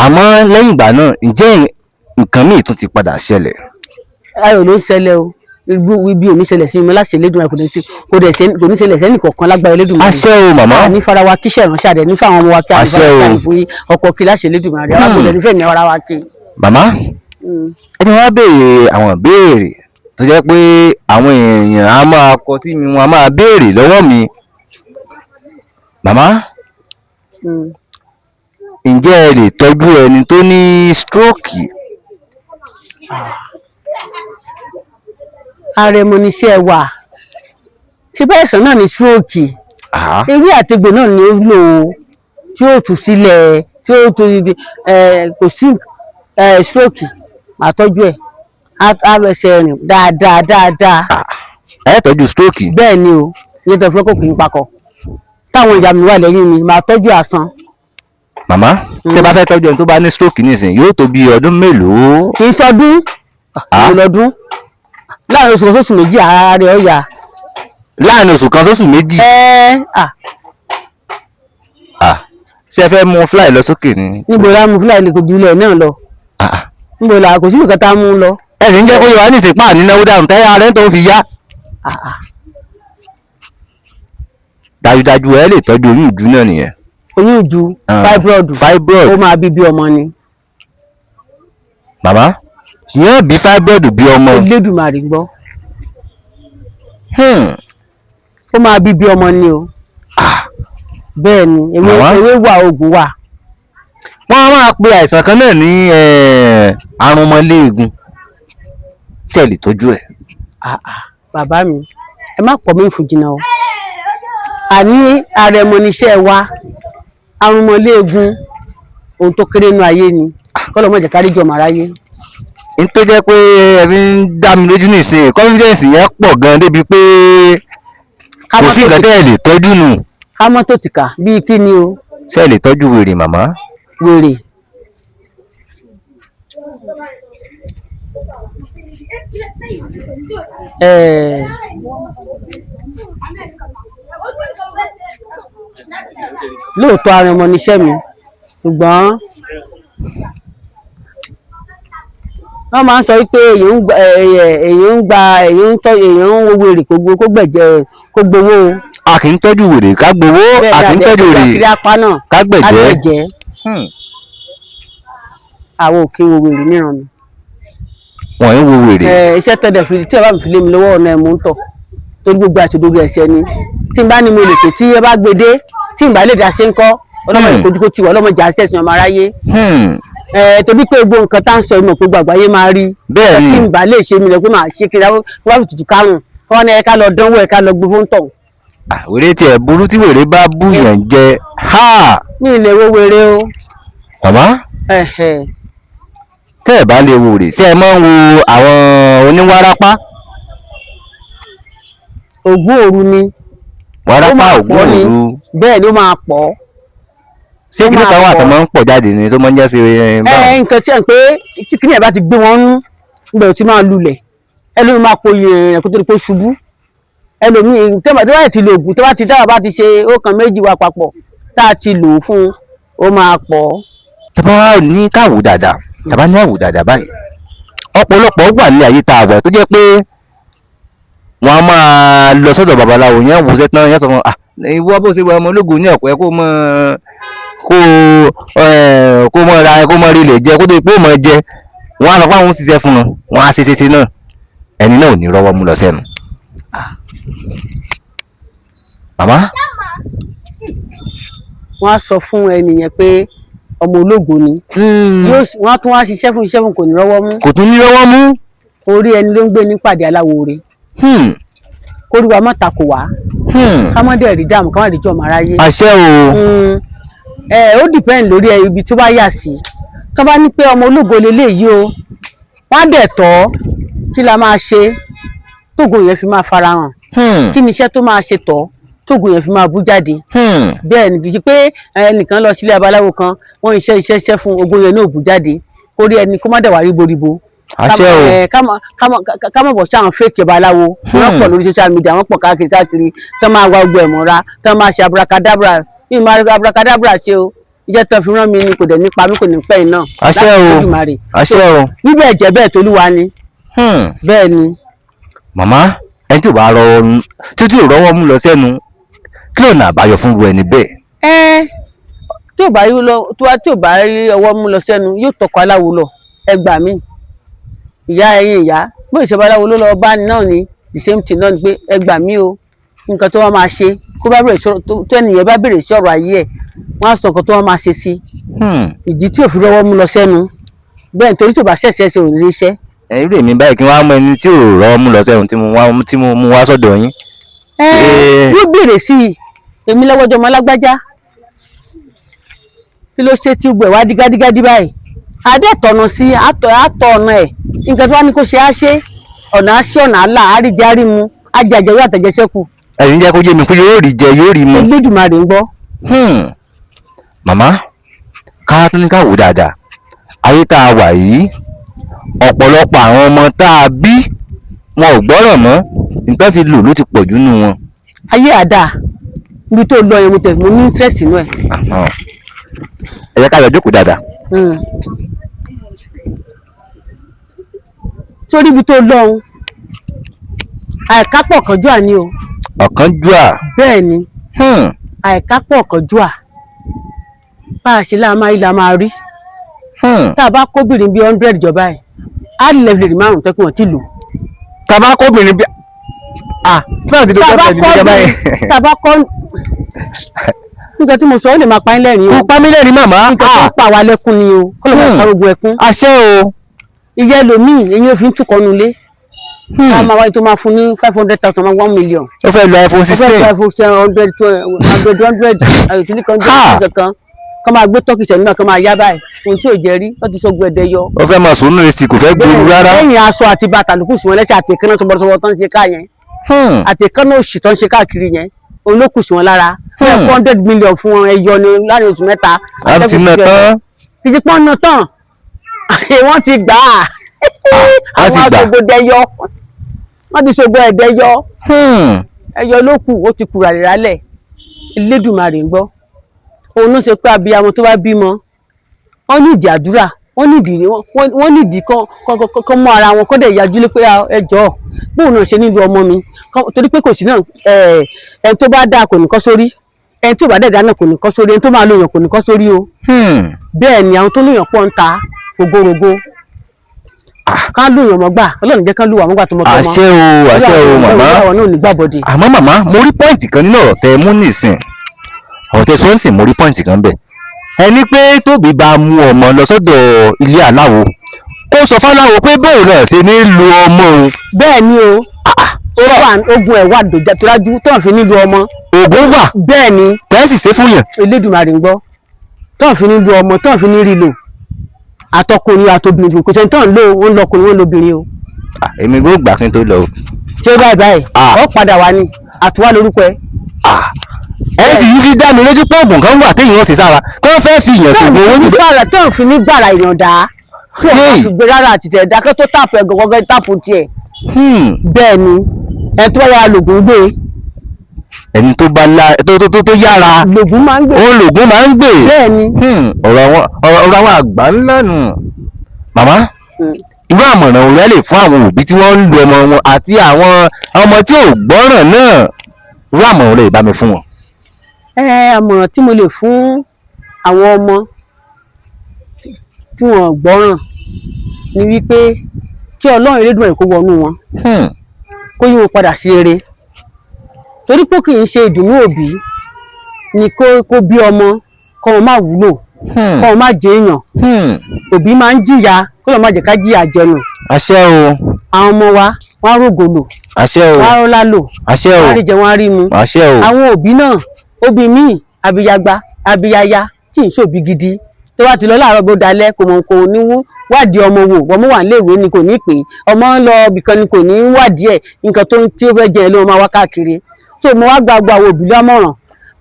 [SPEAKER 1] Àmọ́ lẹ́yìn ìgbà náà, ǹjẹ́ nǹkan míì tún ti padà ṣẹlẹ̀?
[SPEAKER 2] Ayọ̀ ló ń ṣẹlẹ̀ o. Ibi ò ní ṣẹlẹ̀ sí mi láṣẹ Elédùmarè, kò dẹ̀ kò ní ṣẹlẹ̀ sẹ́nì kọ̀ọ̀kan lágbára Elédùmarè.
[SPEAKER 1] Àṣẹ o, màmá.
[SPEAKER 2] Ní fara wa kíṣẹ́ ìránṣẹ́ àdẹ ní fáwọn ọmọ wa kí
[SPEAKER 1] Àṣẹ o.
[SPEAKER 2] àdìbò fún ọkọ̀ kí láṣẹ Elédùmarè, àwọn kò dẹ̀ ní fẹ̀mí ara wa kí.
[SPEAKER 1] Màmá, ẹ ti wá béèrè àwọn ìbéèrè tó jẹ́ pé àwọn èèyàn á máa kọ sí mi, wọn á máa béèrè lọ́wọ́ mi. Màmá, ǹjẹ́ ẹ lè tọ́jú ẹni tó ní stroke?
[SPEAKER 2] Àrẹ̀mọ níṣẹ́ wà tí bẹ́ẹ̀ sàn náà ní stroke. Ewé àtegbò náà ni ó lò ó tí ó tú sílẹ̀, tí ó tó ẹ kò sí ẹ stroke, màá tọ́jú ẹ̀, á rẹsẹ̀ rìn dáadáa dáadáa.
[SPEAKER 1] Ẹ tọ́jú stroke?
[SPEAKER 2] Bẹ́ẹ̀ ni o. Ìyẹn tó fẹ́ kó kì í pakọ̀ táwọn ìyá mi wà lẹ́yìn mi, màá tọ́jú àsan.
[SPEAKER 1] Màmá, tẹ́ bá fẹ́ tọ́jú ẹni tó bá ní stroke nísìnyí, yóò tó bí ọdún mélòó?
[SPEAKER 2] Kì í sọdún lọ́dún, láàrin oṣù kan sóṣù 2 ara rẹ̀ ó yá.
[SPEAKER 1] Láàrin oṣù kan sóṣù 2?
[SPEAKER 2] Ẹ à.
[SPEAKER 1] Ṣé ẹ fẹ́ mú fly lọ sókè ni?
[SPEAKER 2] Níbo la mú fúlàní kò ju ilẹ̀ náà lọ? Níbo la kò sí nǹkan tá a mú lọ.
[SPEAKER 1] Ẹ sì ń jẹ́ kó yẹ wá ní ìsìnpá nínáwó dànù tẹ́yà rẹ̀ tó fi yá. Dájúdájú ẹ lè tọ́jú oyún ìju náà nìyẹn.
[SPEAKER 2] Oyún ìju, fibroid.
[SPEAKER 1] Fibroid.
[SPEAKER 2] Ó máa bí bí ọmọ ni.
[SPEAKER 1] Màmá, yóò bí fibroid bí ọmọ?
[SPEAKER 2] Elédùmarè gbọ́. Ó máa bí bí ọmọ ni o. Bẹ́ẹ̀ ni, ewé
[SPEAKER 1] Màmá?
[SPEAKER 2] ewé wà, oògùn wà.
[SPEAKER 1] Wọ́n á máa pe àìsàn kan náà ní arúnmọléegun, ṣé ẹ lè tọ́jú ẹ̀?
[SPEAKER 2] Ah, ah, bàbá mi, ẹ má pọ̀ mí fún jìnnà o. Àní àrẹ̀mọ níṣẹ́ wa. Arúnmọléegun, ohun tó kéré nínú ayé ni. Kọ́lọ́ mọ̀jẹ̀ kárí jọmọ̀ aráyé.
[SPEAKER 1] N tó jẹ́ pé ẹ fi ń dá mi lójú nísìnyí, confidence yẹn pọ̀ gan débi pé kò sí nǹkan tẹ́ ẹ lè tọ́jú nù.
[SPEAKER 2] Ká mọ́tò tìkà bíi kí ni o?
[SPEAKER 1] Ṣé ẹ lè tọ́jú wèrè, màmá?
[SPEAKER 2] Wèrè, lóòótọ́ ara ọmọ níṣẹ́ mi, ṣùgbọ́n wọ́n máa ń sọ wípé èèyàn ń gba èèyàn ń gba èèyàn ń tọ́ èèyàn ń wo wèrè kó gbowó, kó gbẹ̀jẹ̀, kó gbowó o.
[SPEAKER 1] A kì í tọ́jú wèrè ká gbowó, a kì í tọ́jú wèrè
[SPEAKER 2] kiri apá náà
[SPEAKER 1] ká gbẹ̀jẹ̀.
[SPEAKER 2] Gbẹ̀jẹ̀. Àwọn ò kí ń wo wèrè níran mi.
[SPEAKER 1] Wọ́n ń wo wèrè.
[SPEAKER 2] Ẹ iṣẹ́ tẹ́lẹ̀ fi tí ẹ bá mi fi lé mi lọ́wọ́, ọ̀nà ẹ̀ mò ń tọ̀, torí gbogbo àti òdodo ẹ̀ṣẹ̀ ni. Tí n bá ní mo lè ṣe, tí ẹ bá gbé dé, tí n bá lè dá sí ń kọ́ ọlọ́mọ ìkojúkó tiwa, ọlọ́mọ ìjà sẹ̀sìn ọmọ aráyé. Ẹ torí pé gbogbo nǹkan tá à ń sọ ìmọ̀ gbogbo àgbáyé máa rí.
[SPEAKER 1] Bẹ́ẹ̀ ni.
[SPEAKER 2] Tí n bá lè ṣe mi lọ pé màá ṣe kiri àwọn wá fi tutù kárùn kọ́ ni ẹ ká lọ dánwò, ẹ ká lọ gbé fún tọ̀.
[SPEAKER 1] Ah, wèrè tiẹ̀ burú, tí wèrè bá bú yàn jẹ ha.
[SPEAKER 2] Ní ilé wo wèrè o.
[SPEAKER 1] Màmá,
[SPEAKER 2] Ẹ̀hẹ̀.
[SPEAKER 1] tẹ́ ẹ bá lè wo wèrè, ṣé ẹ máa ń wo àwọn oníwárápá?
[SPEAKER 2] Ògún òru ni. Ó
[SPEAKER 1] Wárápá
[SPEAKER 2] máa
[SPEAKER 1] ògún
[SPEAKER 2] pọ̀ ni.
[SPEAKER 1] òru.
[SPEAKER 2] Bẹ́ẹ̀ ni, ó máa pọ̀.
[SPEAKER 1] Ṣé
[SPEAKER 2] Ó
[SPEAKER 1] kí
[SPEAKER 2] máa
[SPEAKER 1] kan wà tó
[SPEAKER 2] pọ̀.
[SPEAKER 1] máa ń pọ̀ jáde ni tó máa ń jẹ́ sí
[SPEAKER 2] Ẹ
[SPEAKER 1] báwọn?
[SPEAKER 2] nǹkan tí ẹ ń pé tí kìnìún ẹ bá ti gbé wọn nú ibẹ̀ tí máa lulẹ̀, ẹlòmíì máa kó iye rẹ̀ kó tó di pé ó ṣubú. Ẹlòmíì tó bá ti lo oògùn, tó bá ti dáwà, bá ti ṣe ó kan méjì wa papọ̀ tá a ti lò ó fún un, ó máa pọ̀.
[SPEAKER 1] Tàbá ní káwò dáadáa, tàbá ní àwò dáadáa báyìí, ọ̀pọ̀lọpọ̀ wà ní ayé tá a wà tó jẹ́ pé wọ́n á máa lọ sọ́dọ̀ babaláwo yẹn, wò sẹ́tàn yẹn, sọ fún ah ìwọ bó ṣe wà, ọmọ ológun ní ọ̀pẹ, kó mọ kó ẹ kó mọ ra, kó mọ rí lè jẹ, kó tó pé ó mọ jẹ. Wọ́n á sọ pé àwọn ń ṣiṣẹ́ fún wọn, wọ́n á ṣe ṣe ṣe náà, ẹni náà ò ní rọ́wọ́ mú lọ sẹ́nu. Màmá.
[SPEAKER 2] Wọ́n á sọ fún ẹni yẹn pé ọmọ ológo ni. Wọ́n á tún wá ṣiṣẹ́ fún, iṣẹ́ fún, kò ní rọ́wọ́ mú.
[SPEAKER 1] Kò tún ní rọ́wọ́ mú.
[SPEAKER 2] Orí ẹni ló ń gbé nípàdé aláwo re. Kórí wa má takò wá. Ká má dẹ̀ rí dààmú, ká má rí jọ̀mọ́ aráyé.
[SPEAKER 1] Àṣẹ o.
[SPEAKER 2] Ẹ ó depend lórí ẹ ibi tó bá yà sí. Tó bá ní pé ọmọ ológo leléyìí o, wọ́n á dẹ̀ tọ́ kí la máa ṣe tógo yẹn fi máa farahàn, kí ni iṣẹ́ tó máa ṣe tọ́ tógo yẹn fi máa bú jáde. Bẹ́ẹ̀ ni, kì í ṣe pé ẹnìkan lọ sílé abaláwo kan, wọ́n iṣẹ́ iṣẹ́ iṣẹ́ fún, ogo yẹn náà bú jáde. Kórí ẹni kó má dẹ̀ wá ríboríbo.
[SPEAKER 1] Àṣẹ o.
[SPEAKER 2] Ká má bọ̀ sí àwọn fake babaláwo. Wọ́n pọ̀ lórí social media, wọ́n pọ̀ káàkiri káàkiri, tó máa wá gbogbo ẹ̀ mọ́ra, tó máa ṣe abracadabra. Mi máa abracadabra ṣe o. Iṣẹ́ tó fi rán mi ni kò dẹ̀ nípa mi, kò ní pẹ́ iná.
[SPEAKER 1] Àṣẹ o.
[SPEAKER 2] Olódùmarè.
[SPEAKER 1] Àṣẹ o.
[SPEAKER 2] Níbẹ̀ jẹ́ bẹ́ẹ̀, tolúwa ni. Bẹ́ẹ̀ ni.
[SPEAKER 1] Màmá, ẹni tí ò bá rọ títí ò rọ́wọ́ mú lọ sẹ́nu, kí lọ́nà àbáyọ fún irú ẹni bẹ́ẹ̀?
[SPEAKER 2] Ẹ tí ò bá rí lọ tó wá, tí ò bá rí ọwọ́ mú lọ sẹ́nu, yóò tọkọ aláwo lọ. Ẹ gbà mí, ìyá, ẹ̀yin ìyá, bó ìṣọba aláwo ló lọ bá ní náà ni, the same thing náà ni pé ẹ gbà mí o. Nǹkan tó wá máa ṣe kó bá bẹ̀rẹ̀ sọ̀rọ̀ tó ẹnìyẹn bá bẹ̀rẹ̀ sí ọ̀rọ̀ ayé ẹ̀, wọ́n á sọ nǹkan tó wá máa ṣe sí ìdí tí ò fi rọ́wọ́ mú lọ sẹ́nu. Bẹ́ẹ̀ nítorí tí ò bá ṣẹ̀ṣẹ̀ ṣe, ò ní ríṣẹ́.
[SPEAKER 1] Ẹ irú èmi báyìí, kí wọ́n á mọ ẹni tí ò rọ́wọ́ mú lọ sẹ́nu tí mo mú wá sọ́dọ̀ yín.
[SPEAKER 2] Ẹ yóò béèrè sí i, èmi lọ́wọ́jọ́ ọmọ alágbájá, kí ló ṣe tí gbogbo ẹ̀ wá dí gádígádí báyìí? Adé tọ̀nà sí àtọ̀ àtọ̀ ọ̀nà ẹ̀, nǹkan tó wá ní kó ṣe á ṣe, ọ̀nà á sí, ọ̀nà àlà àríjẹ àrímu, ajàjẹ yóò àtẹ̀jẹsẹ́kù.
[SPEAKER 1] Ẹ̀yin jẹ́ kó yé mi pé yóò rí jẹ, yóò rí mu.
[SPEAKER 2] Olódùmarè ń gbọ́.
[SPEAKER 1] Màmá, ká tún ní ká wò dáadáa, ayé tá a wà yìí, ọ̀pọ̀lọpọ̀ àwọn ọmọ tá a bí, wọn ò gbọ́ràn mọ́, nǹkan ti lò ló ti pọ̀ jù nù wọn.
[SPEAKER 2] Ayé àdá ibi tó lọ yẹn, mo tẹ̀ mo ní interest inú ẹ̀.
[SPEAKER 1] Àhán. Ẹ jẹ́ ká lọ jókòó dáadáa.
[SPEAKER 2] Sórí ibi tó lọ ohun, àìkápọ̀ kánjúà ni o.
[SPEAKER 1] Ọ̀kánjúà.
[SPEAKER 2] Bẹ́ẹ̀ ni, àìkápọ̀ ọ̀kánjúà. Bá a ṣe láà máa rí la máa rí. Tá a bá kóbìnrin bíi 100 jọba ẹ̀, á lè lè márùn tẹ́kùn wọn ti lò.
[SPEAKER 1] Tá a bá kóbìnrin bí ah náà ti
[SPEAKER 2] Tá a bá
[SPEAKER 1] dojú ọ̀pẹ níjọba yìí.
[SPEAKER 2] kóbìnrin, tá a bá kọ́ nǹkan tí mo sọ, ó lè máa pa yín lẹ́rìn-ín o.
[SPEAKER 1] Kò pa mí lẹ́rìn, màmá.
[SPEAKER 2] Nǹkan tó ń pa wá lẹ́kún ni o, kọ́ ló máa kárógun ẹkún.
[SPEAKER 1] Àṣẹ o.
[SPEAKER 2] Ìyá ẹlòmíì, eyín òfin túkọ̀ nulẹ̀, ká máa wáyé tó máa fún ní 500,000, máa 1 million.
[SPEAKER 1] Ó fẹ́ lo iPhone 16.
[SPEAKER 2] Ó fẹ́ lo iPhone 100, 100, 100 àyòtí kan jẹ́ kankan. Kọ́ máa gbé tọ́kì sẹ́nu náà, kọ́ máa yá báyìí, ohun tí ò jẹ́ rí, wọ́n ti sọ gbẹdẹ yọ.
[SPEAKER 1] Ó fẹ́ máa sùn nínú èsì, kò fẹ́ gbòòrò rárá.
[SPEAKER 2] Lẹ́yìn aṣọ àti bàtà ló kù sí wọn lẹ́sẹ̀, àtẹ̀kánná sọ̀bọ̀sọ̀bọ̀ tó ń ṣe ká yẹn, àtẹ̀kánná òṣì tó ń ṣe káàkiri yẹn, òun ló kù sí wọn lára. 400 million fún wọn, ẹyọ ni láàrin oṣù 3.
[SPEAKER 1] A ti ná tán.
[SPEAKER 2] Títí pọ́n ná tán, wọ́n ti gbà á.
[SPEAKER 1] Wọ́n ti
[SPEAKER 2] Àwọn
[SPEAKER 1] gbà.
[SPEAKER 2] aṣògbòdẹyọ, wọ́n ti ṣògbò ẹ̀dẹ́yọ. Ẹyọ ló kù, ó ti kù ràlẹ̀ràlẹ̀. Elédùmarè ń gbọ́, òun ló ṣe pé abiyamọ tó bá bímọ, wọ́n ní ìdí àdúrà, wọ́n ní ìdí, wọ́n ní ìdí kán mọ́ ara wọn, kán dẹ̀ yájú lé pé, "Ah, ẹ jọ̀ọ́, bóun náà ṣe nílùú ọmọ mi?" Torí pé kò sí náà, ẹni tó bá dáa kò ní kọ́ sórí, ẹni tó bá dẹ̀ dáa náà kò ní kọ́ sórí, ẹni tó máa lóyàn kò ní kọ́ sórí o. Bẹ́ẹ̀ ni àwọn tó lóyàn pọ̀ ń ta fògorogo ká lóyàn mọ́gbà. Ọlọ́run jẹ́ ká lù wà mọ́gbà tọmọtọmọ.
[SPEAKER 1] Àṣẹ o, àṣẹ o, màmá.
[SPEAKER 2] Àwọn náà ò ní gbàbọ̀dé.
[SPEAKER 1] Àmọ́ màmá, mo rí point kan nínú ọ̀rọ̀ tẹ mú nìsín, ọ̀rọ̀ tẹ sọ́nsìn, mo rí point kan bẹ̀. Ẹni pé tóbi bá mú ọmọ lọ sọ́dọ̀ ilé aláwo, kó sọ fáláwo pé bóun náà ṣe ní lu ọmọ òun.
[SPEAKER 2] Bẹ́ẹ̀ ni o, ó wà, ogun ẹ̀ wà dòjà tó dájú tó hàn fi nílùú ọmọ.
[SPEAKER 1] Ògùn wà.
[SPEAKER 2] Bẹ́ẹ̀ ni.
[SPEAKER 1] Tẹ́sì ṣe fún yàn.
[SPEAKER 2] Elédùmarè ń gbọ́, tó hàn fi nílùú ọmọ, tó hàn fi ní rí lò, àtọkùnrin àtobìnrin, kò sẹ́ni tó ń lò ó, ń lọkùnrin, ó ń lobìnrin o.
[SPEAKER 1] Ah, èmi kò gbà kí n tó lọ o.
[SPEAKER 2] Ṣé báyìí báyìí ó padà wá ní àtúwá lórúkọ ẹ.
[SPEAKER 1] Ẹ sì yí fi dá mi lójú pé oògùn kan wà téèyàn ṣe sára tó fẹ́ fi yàn ṣògùn owó
[SPEAKER 2] ní
[SPEAKER 1] níbẹ̀.
[SPEAKER 2] gbàrà tó hàn fi ní gbàrà ìyànda tí wọ́n bá fi gbé rárá àti tẹ̀ dákẹ́ tó tàpù ẹ̀ gọ́gọ́ tàpù tiẹ̀. Bẹ́ẹ̀ ni, ẹ tó wá lògùn gbé.
[SPEAKER 1] Ẹni tó bá lá tó tó tó tó yára
[SPEAKER 2] lògùn máa ń gbé.
[SPEAKER 1] Òun lògùn máa ń gbé.
[SPEAKER 2] Bẹ́ẹ̀ ni.
[SPEAKER 1] Ọ̀rọ̀ àwọn àgbà ńlá nù. Màmá, irú àmọ̀ràn òun lè fún àwọn òbí tí wọ́n ń lu ọmọ wọn àti àwọn ọmọ tí ò gbọ́ràn náà? Irú àmọ̀ràn lè bá mi fún wọn?
[SPEAKER 2] Ẹ àmọ̀ràn tí mo lè fún àwọn ọmọ tí wọ́n gbọ́ràn ni wípé kí Ọlọ́run Elédùmarè kó wọnú wọn, kó yí wọn padà sí rere, torí pé kì í ṣe ìdùnnú òbí ni kó bí ọmọ, kọ́ wọn má wúlò, kọ́ wọn má jẹ èèyàn. Òbí máa ń jìyà, kó lọ́ọ́ má jẹ́ ká jìyà jẹnu.
[SPEAKER 1] Àṣẹ o.
[SPEAKER 2] Àwọn ọmọ wa, wọ́n á rògò lò,
[SPEAKER 1] Àṣẹ o.
[SPEAKER 2] wọ́n á rọ́lá lò,
[SPEAKER 1] Àṣẹ o.
[SPEAKER 2] wọ́n á rí jẹ, wọ́n á rí mu.
[SPEAKER 1] Àṣẹ o.
[SPEAKER 2] Àwọn òbí náà, òbí míì abiyagba abiyaya tí ń ṣòbí gidi, tó bá ti lọ láàárọ̀ bó dalẹ̀, kò mọ̀, kò ní wádìí ọmọ wò. Ọmọ wà níléèwé ni kò ní pè é, ọmọ ń lọ ibìkan ni kò ní wádìí ẹ̀, nǹkan tó tí ó fẹ́ jẹ ló máa wá káàkiri. So mo wá gba gbogbo àwọn òbí lámọ̀ràn,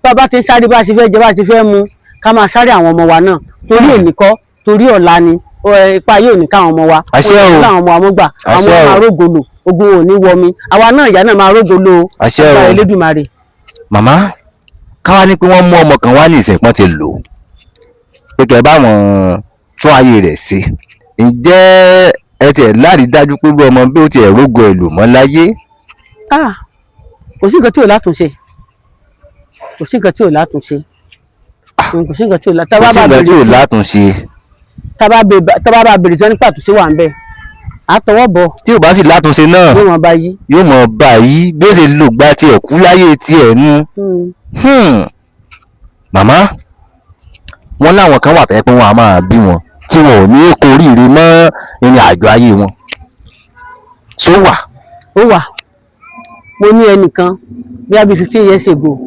[SPEAKER 2] bá a bá ti ń sáré bá a ti fẹ́ jẹ, bá a ti fẹ́ mu, ká máa sáré àwọn ọmọ wa náà, torí èmi kọ́, torí ọ̀la ni. Ipa yóò ní káwọn ọmọ wa
[SPEAKER 1] Àṣẹ o.
[SPEAKER 2] káwọn ọmọ wa mọ́ gbà, àwọn
[SPEAKER 1] Àṣẹ
[SPEAKER 2] ọmọ
[SPEAKER 1] o.
[SPEAKER 2] máa rógo lò, ogun ò ní wọmi, àwa náà ìyá náà máa rógo lò ó.
[SPEAKER 1] Àṣẹ o.
[SPEAKER 2] Agbára Elédùmarè.
[SPEAKER 1] Màmá, káwá ní pé wọ́n mú ọmọ kan wá ní ìsìnkú ti lò ó pé kẹ́ ẹ bá wọn tún ayé rẹ̀ sí, ǹjẹ́ ẹ tiẹ̀ lárídájú pé bí ọmọ bí ó tiẹ̀ rógo ẹ̀ lò mọ́ láyé?
[SPEAKER 2] Ah, kò sí nǹkan tí ò látúnṣe, kò sí nǹkan tí ò látúnṣe, kò sí nǹkan tí ò látúnṣe.
[SPEAKER 1] Kò sí nǹkan tí ò látúnṣe.
[SPEAKER 2] Tábà bá bèrè sọ nípa àtúnṣe wà ń bẹ, àtọwọ́ bọ̀.
[SPEAKER 1] Tí ò bá sì látúnṣe náà,
[SPEAKER 2] yóò mọ̀ báyìí.
[SPEAKER 1] Yóò mọ̀ báyìí bí ó ṣe lò gba tiẹ̀ kú láyé tiẹ̀ nu. Màmá, wọn láwọn kan wà tẹ́ pé wọn a máa bí wọn tí wọn ò ní kó oríire mọ́ ìrìn àjò ayé wọn, ṣó wà?
[SPEAKER 2] Ó wà. Mo ní ẹnìkan bí i 15 years ago,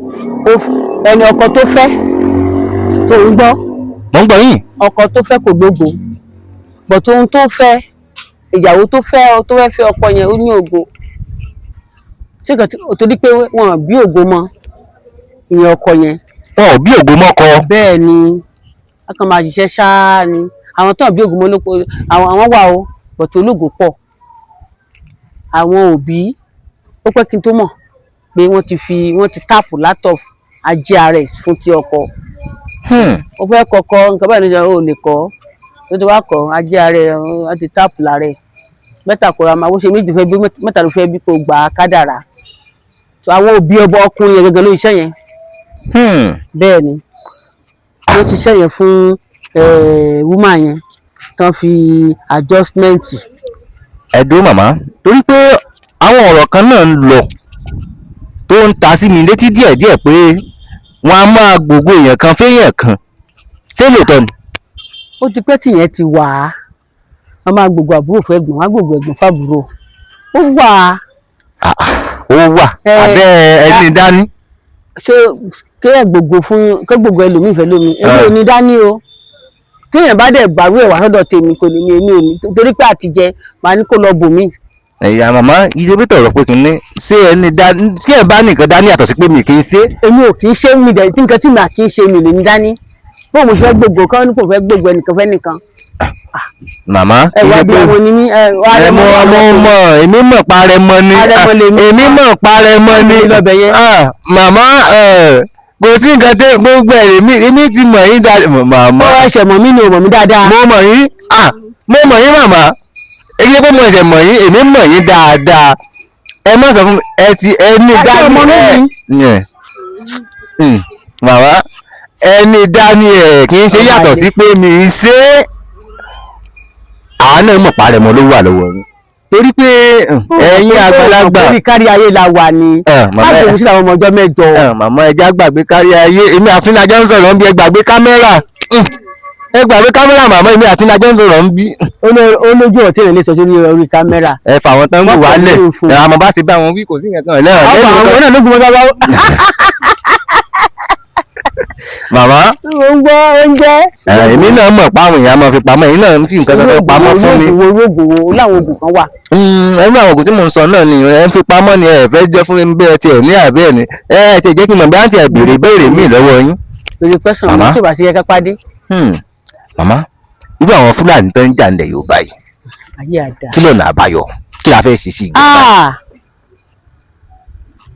[SPEAKER 2] ẹni ọkọ tó fẹ́ tó ń gbọ́.
[SPEAKER 1] Mo ń gbọ́ yín.
[SPEAKER 2] Ọkọ tó fẹ́ kò gbógo, but ohun tó fẹ́, ìyàwó tó fẹ́, tó fẹ́ fẹ́ ọkọ yẹn, ó ní ògo. Ṣé kò torí pé wọn ò bí ògo mọ́ ìyẹn ọkọ yẹn.
[SPEAKER 1] Wọn ò bí ògo mọ́kọ.
[SPEAKER 2] Bẹ́ẹ̀ ni, a kàn máa ṣiṣẹ́ ṣáá ni. Àwọn tó ń bí ògo mọ́ ló pọ̀, àwọn wà o, but ológo pọ̀. Àwọn òbí, ó pẹ́ kí n tó mọ̀ pé wọ́n ti fi, wọ́n ti tap lot of ajé fún ti ọkọ. Ó fẹ́ kọ́kọ́ nǹkan báyìí níjọ́ ò lè kọ́, tó ti wá kọ́ ajé ara ẹ̀, wọ́n ti tap lára ẹ̀. Mẹ́ta kò ra máa wọ́n ṣe, méjì fẹ́ bí, mẹ́ta ló fẹ́ bí, kò gbà á kádàrá. So àwọn òbí ọbọ ọkùnrin yẹn gẹ́gẹ́ ló iṣẹ́ yẹn. Bẹ́ẹ̀ ni, wọ́n ṣiṣẹ́ yẹn fún woman yẹn tán fi adjustment.
[SPEAKER 1] Ẹ dúró màmá, torí pé àwọn ọ̀rọ̀ kan náà ń lọ tó ń ta sí mi létí díẹ̀díẹ̀ pé wọ́n á máa gbogbo èèyàn kan fẹ́yàn kan, ṣé lóòótọ́ ni?
[SPEAKER 2] Ó ti pẹ́ tìyẹn ti wà á. Wọ́n máa gbogbo àbúrò fún ẹ̀gbọ́n, wọ́n á gbogbo ẹ̀gbọ́n fábúrò, ó wà á.
[SPEAKER 1] Ó wà abẹ́ ẹni dání.
[SPEAKER 2] Ṣé Kéèyàn gbogbo fún kó gbogbo ẹlòmíì fẹ́ lómi, èmi ò ní dání o. Kéèyàn bá dẹ̀ gbàrú ẹ̀ wá sọ́dọ̀ tèmi, kò ní ní, èmi ò ní, torí pé àtijẹ màá ní kó lọ bò mí.
[SPEAKER 1] Ẹ̀yà màmá, ìṣe bí tọ̀rọ̀ pé kìíní ṣé ẹni dá kí ẹ bá nìkan dání yàtọ̀ sí pé mi kì í ṣe.
[SPEAKER 2] Èmi ò kì í ṣe, mi dẹ̀ tí nǹkan tí mi à kì í ṣe, mi lè ní dání. Bó mo ṣe fẹ́ gbogbo kan ní kò fẹ́ gbogbo ẹnìkan fẹ́ nìkan.
[SPEAKER 1] Màmá,
[SPEAKER 2] ẹ wá
[SPEAKER 1] ìṣe
[SPEAKER 2] bí
[SPEAKER 1] pé
[SPEAKER 2] ọmọ ni mí, ẹ wá
[SPEAKER 1] ẹ mọ ọmọ mọ, èmi mọ̀ parẹ́ mọ ni.
[SPEAKER 2] Arẹmọ lèmi.
[SPEAKER 1] Èmi mọ̀ parẹ́ mọ ni.
[SPEAKER 2] Lọ́bẹ̀ yẹn.
[SPEAKER 1] Ah, màmá, kò sí nǹkan tẹ́ gbogbo ẹ̀, èmi ti mọ̀ yín dáadáa màmá.
[SPEAKER 2] Ó ẹsẹ̀ mọ̀ mí ni ò mọ̀ mí dáadáa.
[SPEAKER 1] Mo mọ̀ yín, ah, mo mọ̀ yín màmá. Èyí pé mo ẹsẹ̀ mọ̀ yín, èmi mọ̀ yín dáadáa. Ẹ má sọ fún mi ẹ ti ẹni
[SPEAKER 2] Ẹ ṣé
[SPEAKER 1] dání
[SPEAKER 2] ọmọ
[SPEAKER 1] ẹ
[SPEAKER 2] mi.
[SPEAKER 1] ẹ màmá, ẹni dání ẹ kì í ṣe yàtọ̀ sí pé mi ì ṣe é. Àánú mọ̀ parẹ́ mọ́ ló wà lọ́wọ́ yín torí pé ẹ̀yin àgbàlagbà.
[SPEAKER 2] Orí kárí ayé la wà ní.
[SPEAKER 1] Màmá.
[SPEAKER 2] Má bẹ̀rù sí àwọn ọmọ ọjọ́ 8.
[SPEAKER 1] Màmá, ẹ já gbàgbé kárí ayé. Èmi àti nàjọ ń sọ̀rọ̀ ń bí, ẹ gbàgbé kámẹ́rà. Ẹ gbàgbé kámẹ́rà màmá, èmi àti nàjọ ń sọ̀rọ̀ ń bí.
[SPEAKER 2] Ó lójú ọ̀tí rẹ̀ lè sọ sórí orí kámẹ́rà.
[SPEAKER 1] Ẹ fà wọn tán wù
[SPEAKER 2] Wọ́n
[SPEAKER 1] wálẹ̀.
[SPEAKER 2] pẹ̀lú fún.
[SPEAKER 1] Àmọ́ bá ti bá wọn wí, kò sí nǹkan kan lẹ́rọ̀
[SPEAKER 2] Ọ̀pọ̀ àwọn
[SPEAKER 1] lẹ́nu.
[SPEAKER 2] náà ló gun mọ́tò bá.
[SPEAKER 1] Màmá.
[SPEAKER 2] Ó ń gbọ́ oúnjẹ.
[SPEAKER 1] Èmi náà mọ̀ páwọn èèyàn máa fi pamọ́, èyí náà ń fi nǹkan kan pamọ́ fún mi.
[SPEAKER 2] Olóògùn wo, olóògùn wo láwọn oògùn kan wà.
[SPEAKER 1] Ẹnu àwọn ògùn tí mò ń sọ náà ni ẹ ń fi pamọ́ ni ẹ fẹ́ jẹ́ fún mi bẹ́ẹ̀ tiẹ̀ ní àbẹ́ ẹ̀ ni ẹ ti jẹ́ kí n mọ̀ bí àǹtí ẹ̀ béèrè béèrè míì lọ́wọ́ yín.
[SPEAKER 2] Lórí pẹ́sàn mi
[SPEAKER 1] Màmá.
[SPEAKER 2] tó bá sí yẹ ká pàdé.
[SPEAKER 1] Màmá, irú àwọn Fúlàní tó ń jà nílẹ̀ Yorùbá yìí,
[SPEAKER 2] Ayé àdá.
[SPEAKER 1] kí lọ̀nà àbáyọ? Kí la fẹ́ ṣe sí ìjọba?
[SPEAKER 2] Ah!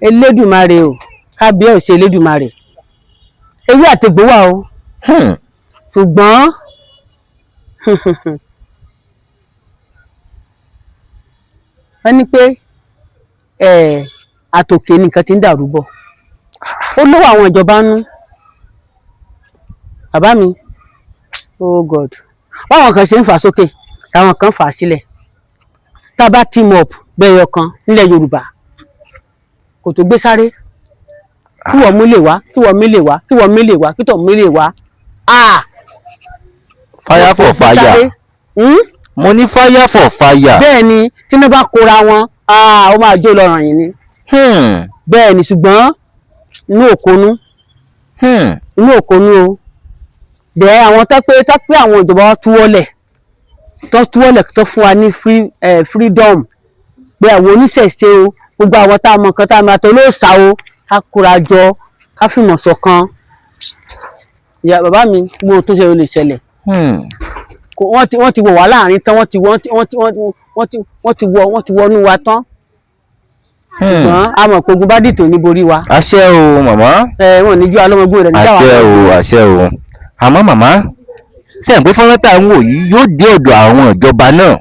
[SPEAKER 2] Elédùmarè o, kábíyà ò ṣe Elédùmarè. Ewé àtegbò wà o. Ṣùgbọ́n wọ́n ní pé àtòkè nìkan ti ń dàrú bọ̀. Ó lówó àwọn ìjọba nú. Bàbá mi, oh God, báwọn kan ṣe ń fà sókè, àwọn kan fà á sílẹ̀. Tá a bá team up bẹ́ẹ̀ kan nílẹ̀ Yorùbá, kò tó gbé sáré. Kí wọ́n mú lè wá, kí wọ́n mí lè wá, kí wọ́n mí lè wá, kí tọ̀ mí lè wá. Ah!
[SPEAKER 1] Fire for fire. Mo ní fire for fire.
[SPEAKER 2] Bẹ́ẹ̀ ni, tí wọ́n bá kóra wọn, ah, ó máa jó lọ́ràn yìí ni. Bẹ́ẹ̀ ni, ṣùgbọ́n inú òkonú, inú òkonú o. Bẹ́ẹ̀ àwọn tó pé àwọn ìjọba wa túwọ́lẹ̀, tó túwọ́lẹ̀, tó fún wa ní freedom pé àwọn oníṣẹ̀ṣe o, gbogbo àwọn tá a mọ̀ nǹkan tá a mọ̀ àti olóòṣà o, ká kóra jọ, ká fìmọ̀ ṣọ̀kan. Ìyá bàbá mi, gbogbo tó ṣe o lè ṣẹlẹ̀. Wọ́n ti wọ̀ wá láàrin tán, wọ́n ti wọ́n ti wọ́n ti wọ́n ti wọ́n ti wọ wọ́n ti wọnú wa tán. Ṣùgbọ́n a mọ̀ pé ogun bá dìtò ní borí wa.
[SPEAKER 1] Àṣẹ o màmá.
[SPEAKER 2] Ẹ wọn ò ní jí wa lọ́mọgbó rẹ̀ níjà wa.
[SPEAKER 1] Àṣẹ o, àṣẹ o. Àmọ́ màmá, ṣe ń pé fọ́nrán tá à ń wò yìí yóò dé ọ̀dọ̀ àwọn ìjọba náà?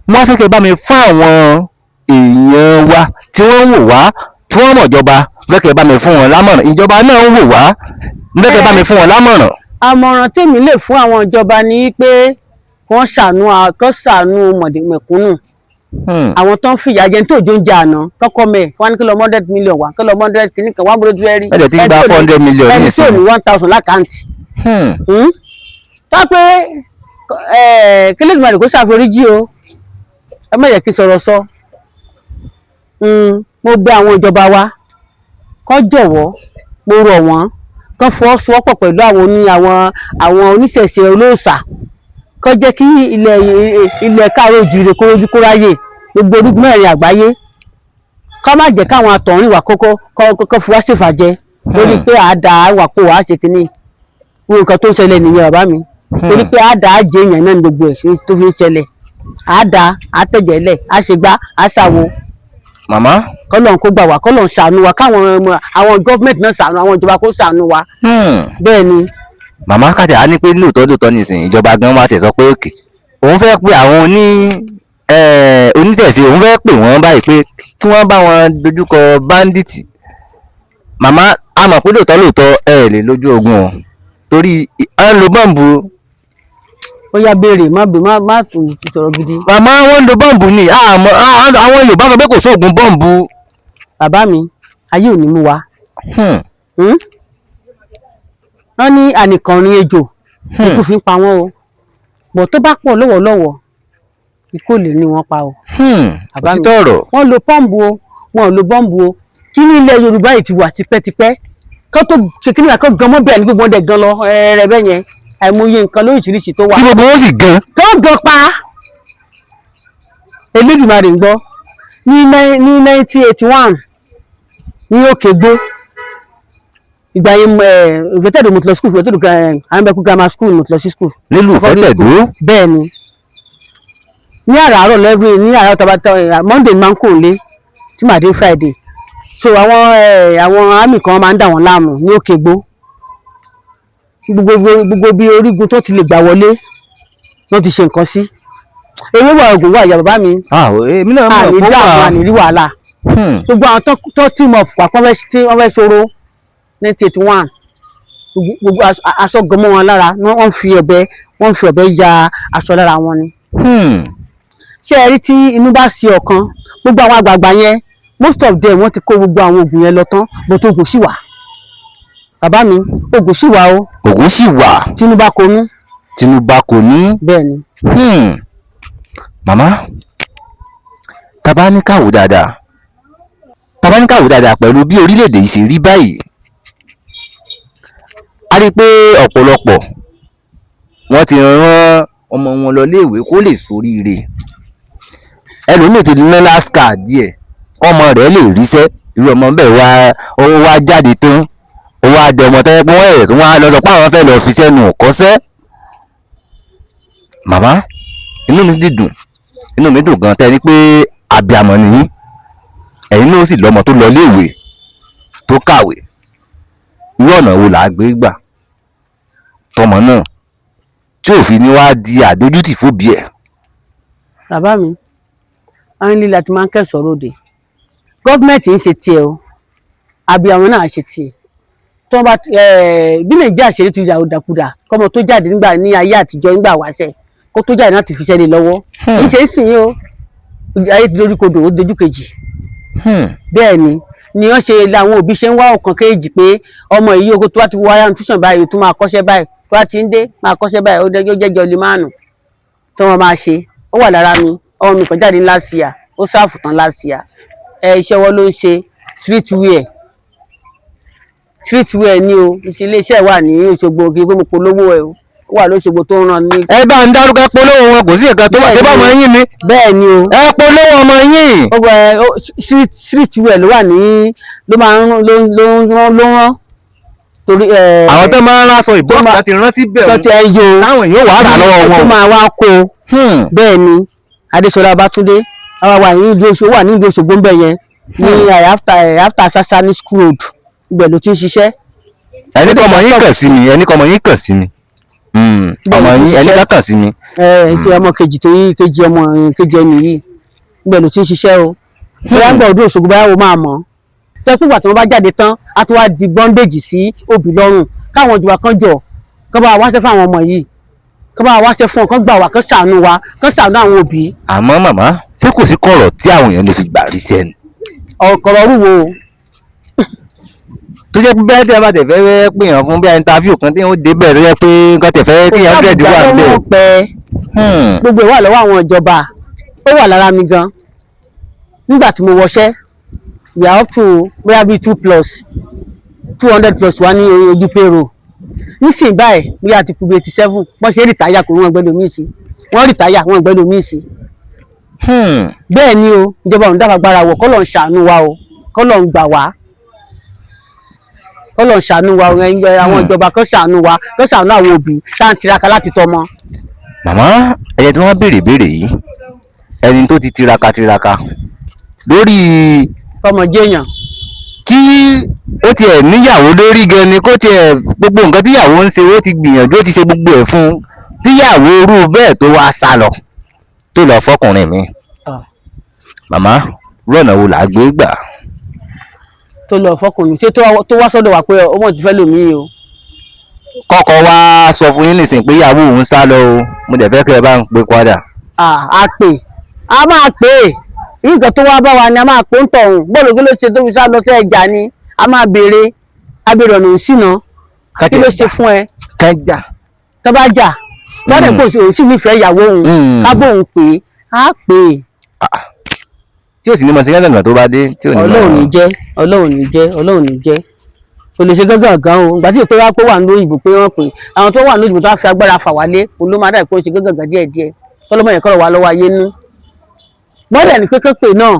[SPEAKER 1] Wọ́n á fẹ́ kẹ́ bá mi fún àwọn èèyàn wa tí wọ́n ń wò wá, tí wọ́n mọ̀ ìjọba, fẹ́ kẹ́ bá mi fún wọn lámọ̀ràn. Ìjọba náà ń wò wá, fẹ́ kẹ́ bá mi fún wọn lámọ̀ràn.
[SPEAKER 2] Àmọ̀ràn tèmi lè fún àwọn ìjọba ni pé wọ́n ṣàánú kán ṣàánú mẹ̀kúnnù. Àwọn tó ń fìyà jẹ tó jó ń jẹ àná kọ́kọ́ mẹ́ wọ́n ní kí lọ 100 million wá, kí lọ 100 kìíní kan wọ́n búrò tó rí.
[SPEAKER 1] Ẹ jẹ́ tí ń gba 400 million
[SPEAKER 2] ẹni tí ò
[SPEAKER 1] nísìnyí.
[SPEAKER 2] ní 1,000 lákàntì. Tó pé kí lè dùnmọ̀ kó ṣàforíjì o, ẹ má yẹ kí n sọ̀rọ̀ sọ. Mo bẹ̀ àwọn ìjọba wa kó jọ̀wọ́, mo rọ̀ wọ́n kó fọwọ́sowọ́pọ̀ pẹ̀lú àwọn oní àwọn àwọn oníṣẹ̀ṣe olóòṣà, kó jẹ́ kí ilẹ̀ káàárọ̀ oòjíire kó rojú kó ráyè gbogbo orúkọ mẹ́rin àgbáyé, kó má jẹ́ káwọn àtọ̀húnrìn wà kókó kó fi wá ṣèfàjẹ́ lórí pé àádá wà kó wàá ṣe kínní. Wo nǹkan tó ń ṣẹlẹ̀ nìyẹn bàbá mi, torí pé àádá àjẹ èèyàn náà ní gbogbo ẹ̀ tó fi ń ṣẹlẹ̀, àádá àtẹ̀jẹ̀lẹ̀ àṣegbá àṣàwo.
[SPEAKER 1] Màmá.
[SPEAKER 2] Kọ́lọ́n kó gbà wá, kọ́lọ́n ṣàánú wa, káwọn ọmọ àwọn gọ́ọ̀mẹ̀ntì náà ṣàánú, àwọn ìjọba kó ṣàánú wa. Bẹ́ẹ̀ ni.
[SPEAKER 1] Màmá, kàtẹ́ á ní pé lóòótọ́ lóòótọ́ nìsín ìjọba gan wa tẹ̀ sọ pé òkè òun fẹ́ pe àwọn oníṣẹ̀ṣe, òun fẹ́ pè wọ́n báyìí pé kí wọ́n bá wọn dojúkọ bandit. Màmá, a mọ̀ pé lóòótọ́ lóòótọ́ ẹ lè lójú ogun o, torí ẹ ń lo bọ́ǹbù.
[SPEAKER 2] Ó yá, béèrè, má bè má má tún sọ̀rọ̀ gidi.
[SPEAKER 1] Màmá, wọ́n ń lo bọ́ǹbù ni. Àmọ́ àwọn Yorùbá sọ pé kò sóògùn bọ́ǹbù.
[SPEAKER 2] Bàbá mi, ayé ò ní mú wa. Wọ́n ní ànìkànrin ejò ikú fi ń pa wọ́n o, bọ̀ tó bá pọ̀ lọ́wọ́lọ́wọ́, ikú ò lè ní wọ́n pa o. Bàbá mi,
[SPEAKER 1] Òtítọ́ ọ̀rọ̀.
[SPEAKER 2] wọ́n lo pọ́ǹbù o, wọ́n ò lo bọ́ǹbù o, kí ní ilẹ̀ Yorùbá yìí ti wà tipẹ́tipẹ́. Kó tó ṣe kí ni àkọ́ gan mọ́ bẹ́ẹ̀ ni gbogbo wọn dẹ̀ gan lọ ẹ̀rẹ̀ bẹ́ẹ̀ yẹn. Àìmọye nǹkan lóríṣiríṣi tó wà.
[SPEAKER 1] Tí gbogbo wọn sì gan.
[SPEAKER 2] Tó gan pa. Elédùmarè ń gbọ́ ní 1981 ní Òkègbó. Ìgbà yẹn Ìfẹ́tẹ̀dó mo ti lọ school, Ìfẹ́tẹ̀dó Àyànbẹ̀kú grammar school mo ti lọ sí school.
[SPEAKER 1] Nílùú Ìfẹ́tẹ̀dó.
[SPEAKER 2] Bẹ́ẹ̀ ni, ní àràárọ̀ lẹ́gbẹ̀ẹ́ ní àràárọ̀ tàbá Monday máa ń kò lé tí màá dé Friday. So àwọn army kan máa ń dà wọ́n láàmú ní Òkègbó. Gbogbo bí orígun tó ti lè gbà wọlé wọ́n ti ṣe nǹkan sí. Ewé wà, ògùn wà, ìyá bàbá mi.
[SPEAKER 1] Èmi náà mọ̀
[SPEAKER 2] àní
[SPEAKER 1] pé
[SPEAKER 2] rí
[SPEAKER 1] ó
[SPEAKER 2] àwọn
[SPEAKER 1] wà.
[SPEAKER 2] Àní rí wàhálà. Gbogbo àwọn tó team up wà kọ́ wọ́n fẹ́ sọ̀rọ̀ 1981, gbogbo aṣọ gan mọ́ wọn lára, wọ́n fi ọ̀bẹ ya aṣọ lára wọn ni. Ṣé ẹ rí tí inú bá ṣe ọ̀kan, gbogbo àwọn àgbààgbà yẹn, most of them, wọ́n ti kó gbogbo àwọn oògùn yẹn lọ tán, but oògùn sì wà, bàbá mi, oògùn sì wà o.
[SPEAKER 1] Ògùn sì wà.
[SPEAKER 2] Tí inú bá konú.
[SPEAKER 1] Tinubu kò ní.
[SPEAKER 2] Bẹ́ẹ̀ ni.
[SPEAKER 1] Màmá, tàbá ní káwò dáadáa, tàbá ní káwò dáadáa pẹ̀lú bí orílẹ̀-èdè yìí ṣe rí báyìí, a rí i pé ọ̀pọ̀lọpọ̀ wọ́n ti rán ọmọ wọn lọ léèwé kó lè ṣoríire. Ẹlòmíì ti ná last card díẹ̀ kọ́mọ rẹ̀ lè ríṣẹ́. Irú ọmọ bẹ́ẹ̀ wá, ó wá jáde tán, ó wá dẹ ọmọ tẹ́lẹ̀ pé wọ́n ẹ̀ tó wá lọ sọ pé àwọn fẹ́ lọ fi sẹ́nu kọ́ṣẹ́. Màmá, inú mi dìdùn, inú mi dùn gan tẹ́ ní pé àbíamọ nìyí. Ẹ̀yin náà sì lọ́mọ tó lọ léèwé, tó kàwé. Irú ọ̀nà wo là á gbé gbà tọmọ náà tí ò fi ní wá di àdójútì fóbi ẹ̀?
[SPEAKER 2] Bàbá mi, àwọn ilé láti máa ń kẹsàn-án ròde. Government ń ṣe tiẹ̀ o, àbí àwọn náà ṣe tiẹ̀ tí wọ́n bá bí Nàìjíríà ṣe rí ti dàkúdà. Kọ́mọ tó jáde nígbà ní ayé àtijọ́, nígbà wáṣẹ̀, kó tó jáde láti fi ṣẹ́ lé lọ́wọ́, kì í ṣe é sìn yín o. Ayé ti dorí kodò, ó dojú kejì. Bẹ́ẹ̀ ni wọ́n ṣe làwọn òbí ṣe ń wá ọ̀kan kéèjì pé ọmọ yìí oko tó bá ti wọ ayé tuition báyìí, tó máa kọ́ṣẹ́ báyìí, tó bá ti ń dé máa kọ́ṣẹ́ báyìí, ó dẹ́jọ́ jẹ́jọ́ lè márùn tí wọ́n máa ṣe. Ó wà lára mi. Ọmọ mi kan jáde last year, ó serve tán last year. Ẹ iṣẹ́ ọwọ́ ló ń ṣe, streetwear, streetwear ni o. Iléeṣẹ́ wà ní Òṣogbo. Kí mo polówó ẹ o, ó wà lóṣogbo tó ń ràn ní.
[SPEAKER 1] Ẹ bá ń dárúkọ, polówó wọn, kò sí nǹkan tó wà ṣé bá ọmọ yín ni.
[SPEAKER 2] Bẹ́ẹ̀ ni o.
[SPEAKER 1] Ẹ polówó ọmọ yín.
[SPEAKER 2] Ó gbọ́ ẹ streetwear ló wà ní, ló máa ń ló ló ń rán, ló ń rán torí ẹ.
[SPEAKER 1] Àwọn tó máa ń ránṣọ ìbọn láti rán síbẹ̀
[SPEAKER 2] tó ti ẹ yo
[SPEAKER 1] táwọn èèyàn wà á rà lọ́wọ́ wọn.
[SPEAKER 2] Tó máa wá kó. Bẹ́ẹ̀ ni, Adéṣọlá Babátúndé àwa wà ní ìlú Òṣogbo, wà ní ìlú Òṣogbo ń bẹ̀ yẹn ní after Sasa ní school road, ibẹ̀ ló ti ń ṣiṣẹ́.
[SPEAKER 1] Ẹni kọ́ ọmọ yín kàn sí mi, ẹni kọ́ ọmọ yín kàn sí mi, ọmọ yín, ẹni ká kàn sí mi.
[SPEAKER 2] Ẹ ẹ, ọmọ kejì tó yí kejì, ọmọ kejì ẹni yìí, ibẹ̀ ló ti ń ṣiṣẹ́ o. Bóyá ń gbọ́ ọdún Òṣogbo, báyà wo máa mọ̀ tẹ́kùn. Ìgbà tí wọ́n bá jáde tán, á tún wá di bondage sí òbí lọ́rùn. Káwọn ìjọba kan jọ kán bá wa wáṣẹ́ fún àwọn ọmọ yìí, kán bá wa wáṣẹ́ fún wọn, kán gbà wá, kán ṣàánú wa, kán ṣàánú àwọn òbí.
[SPEAKER 1] Àmọ́ màmá, ṣé kò sí kọ̀rọ̀ tí àwọn èèyàn lè fi gbà ríṣẹ́ ni?
[SPEAKER 2] Ọ̀kọ̀rọ̀ rúwo.
[SPEAKER 1] Tó jẹ́ pé bẹ́ẹ̀ tí a bá tẹ̀ fẹ́ pè yàn fún bí i interview kan tí wọ́n dé bẹ́ẹ̀, tó jẹ́ pé nǹkan tẹ̀ fẹ́ kí yàn gẹ̀ẹ́dì wà níbẹ̀.
[SPEAKER 2] Pẹ́ gbogbo ẹ̀ wà lọ́wọ́ àwọn ìjọba. Ó wà lára mi gan. Nígbà tí mo wọṣẹ́, we are up to bóyá bíi two plus 200 plus wá ní ojú payroll. Nísìnyí báyìí, bóyá ti kú bí 87. Wọ́n ṣe retire, kò wọ́n gbẹ́dọ̀ míì sí, wọ́n retire, wọ́n gbẹ́dọ̀ míì sí. Bẹ́ẹ̀ ni o. Ìjọba òun dábàá gbára wọ̀. Kọ́lọ̀ ń ṣàánú wa o, kọ́lọ̀ ń gbà wá, kọ́lọ̀ ń ṣàánú wa o. Àwọn ìjọba kan ṣàánú wa, kan ṣàánú àwọn òbí tá à ń tiraka láti tọ́mọ.
[SPEAKER 1] Màmá, ẹni tí wọ́n béèrè béèrè yìí, ẹni tó ti tiraka tiraka lórí
[SPEAKER 2] ọmọ jẹ́yàn,
[SPEAKER 1] kí ó tiẹ̀ níyàwó lórí gan ni, kó tiẹ̀ gbogbo nǹkan tíyàwó ń ṣe, ó ti gbìyànjú, ó ti ṣe gbogbo ẹ̀ fún un, tíyàwó irú bẹ́ẹ̀ tó wá sá lọ, tó lọ fọkùnrin mi, màmá, rọ̀nà wo là á gbé gbà?
[SPEAKER 2] Tó lọ fọkùnrin, ṣé tó wá sọ́dọ̀ wa pé ọmọ ti fẹ́ lòmíì o?
[SPEAKER 1] Kọ́kọ́ wá sọ fún yín nísìnyí pé ìyàwó òun sá lọ o, mo dẹ̀ fẹ́ kẹ́ ẹ bá ń pè padà.
[SPEAKER 2] A pè, a máa pè é. Irú nǹkan tó wá bá wa ni a máa pè ń tọ̀hún. Bọ́ọ̀lù kí ló ṣe tó fi sá lọ sí ẹja ni a máa béèrè, a béèrè ọ̀nà òsínà, kí ló ṣe fún ẹ?
[SPEAKER 1] Kẹjà.
[SPEAKER 2] Tó bá jà lọ́dẹ̀, kò sí òun sì nífẹ̀ẹ́ ìyàwó òun, ká bóun pè é, á pè é.
[SPEAKER 1] Tí ò sì ní mọ̀ sí gángan tó bá dé tí ò ní mọ̀.
[SPEAKER 2] Ọlọ́run ní jẹ́, Ọlọ́run ní jẹ́, Ọlọ́run ní jẹ́. Kò lè ṣe gángan gan o. Ìgbà tí ìpè wá pé wà ní òyìnbó pé wọ́n pè àwọn tó wà ní òyìnbó tó wá fi agbára fà wálé, òun ló máa dà pé ó ṣe gángan gan díẹ̀ díẹ̀. Kọ́lọ́mọ yẹn kọ́lọ́ wà lọ́wọ́ ayé nú bọ́dẹ̀ ní pé kán pè náà,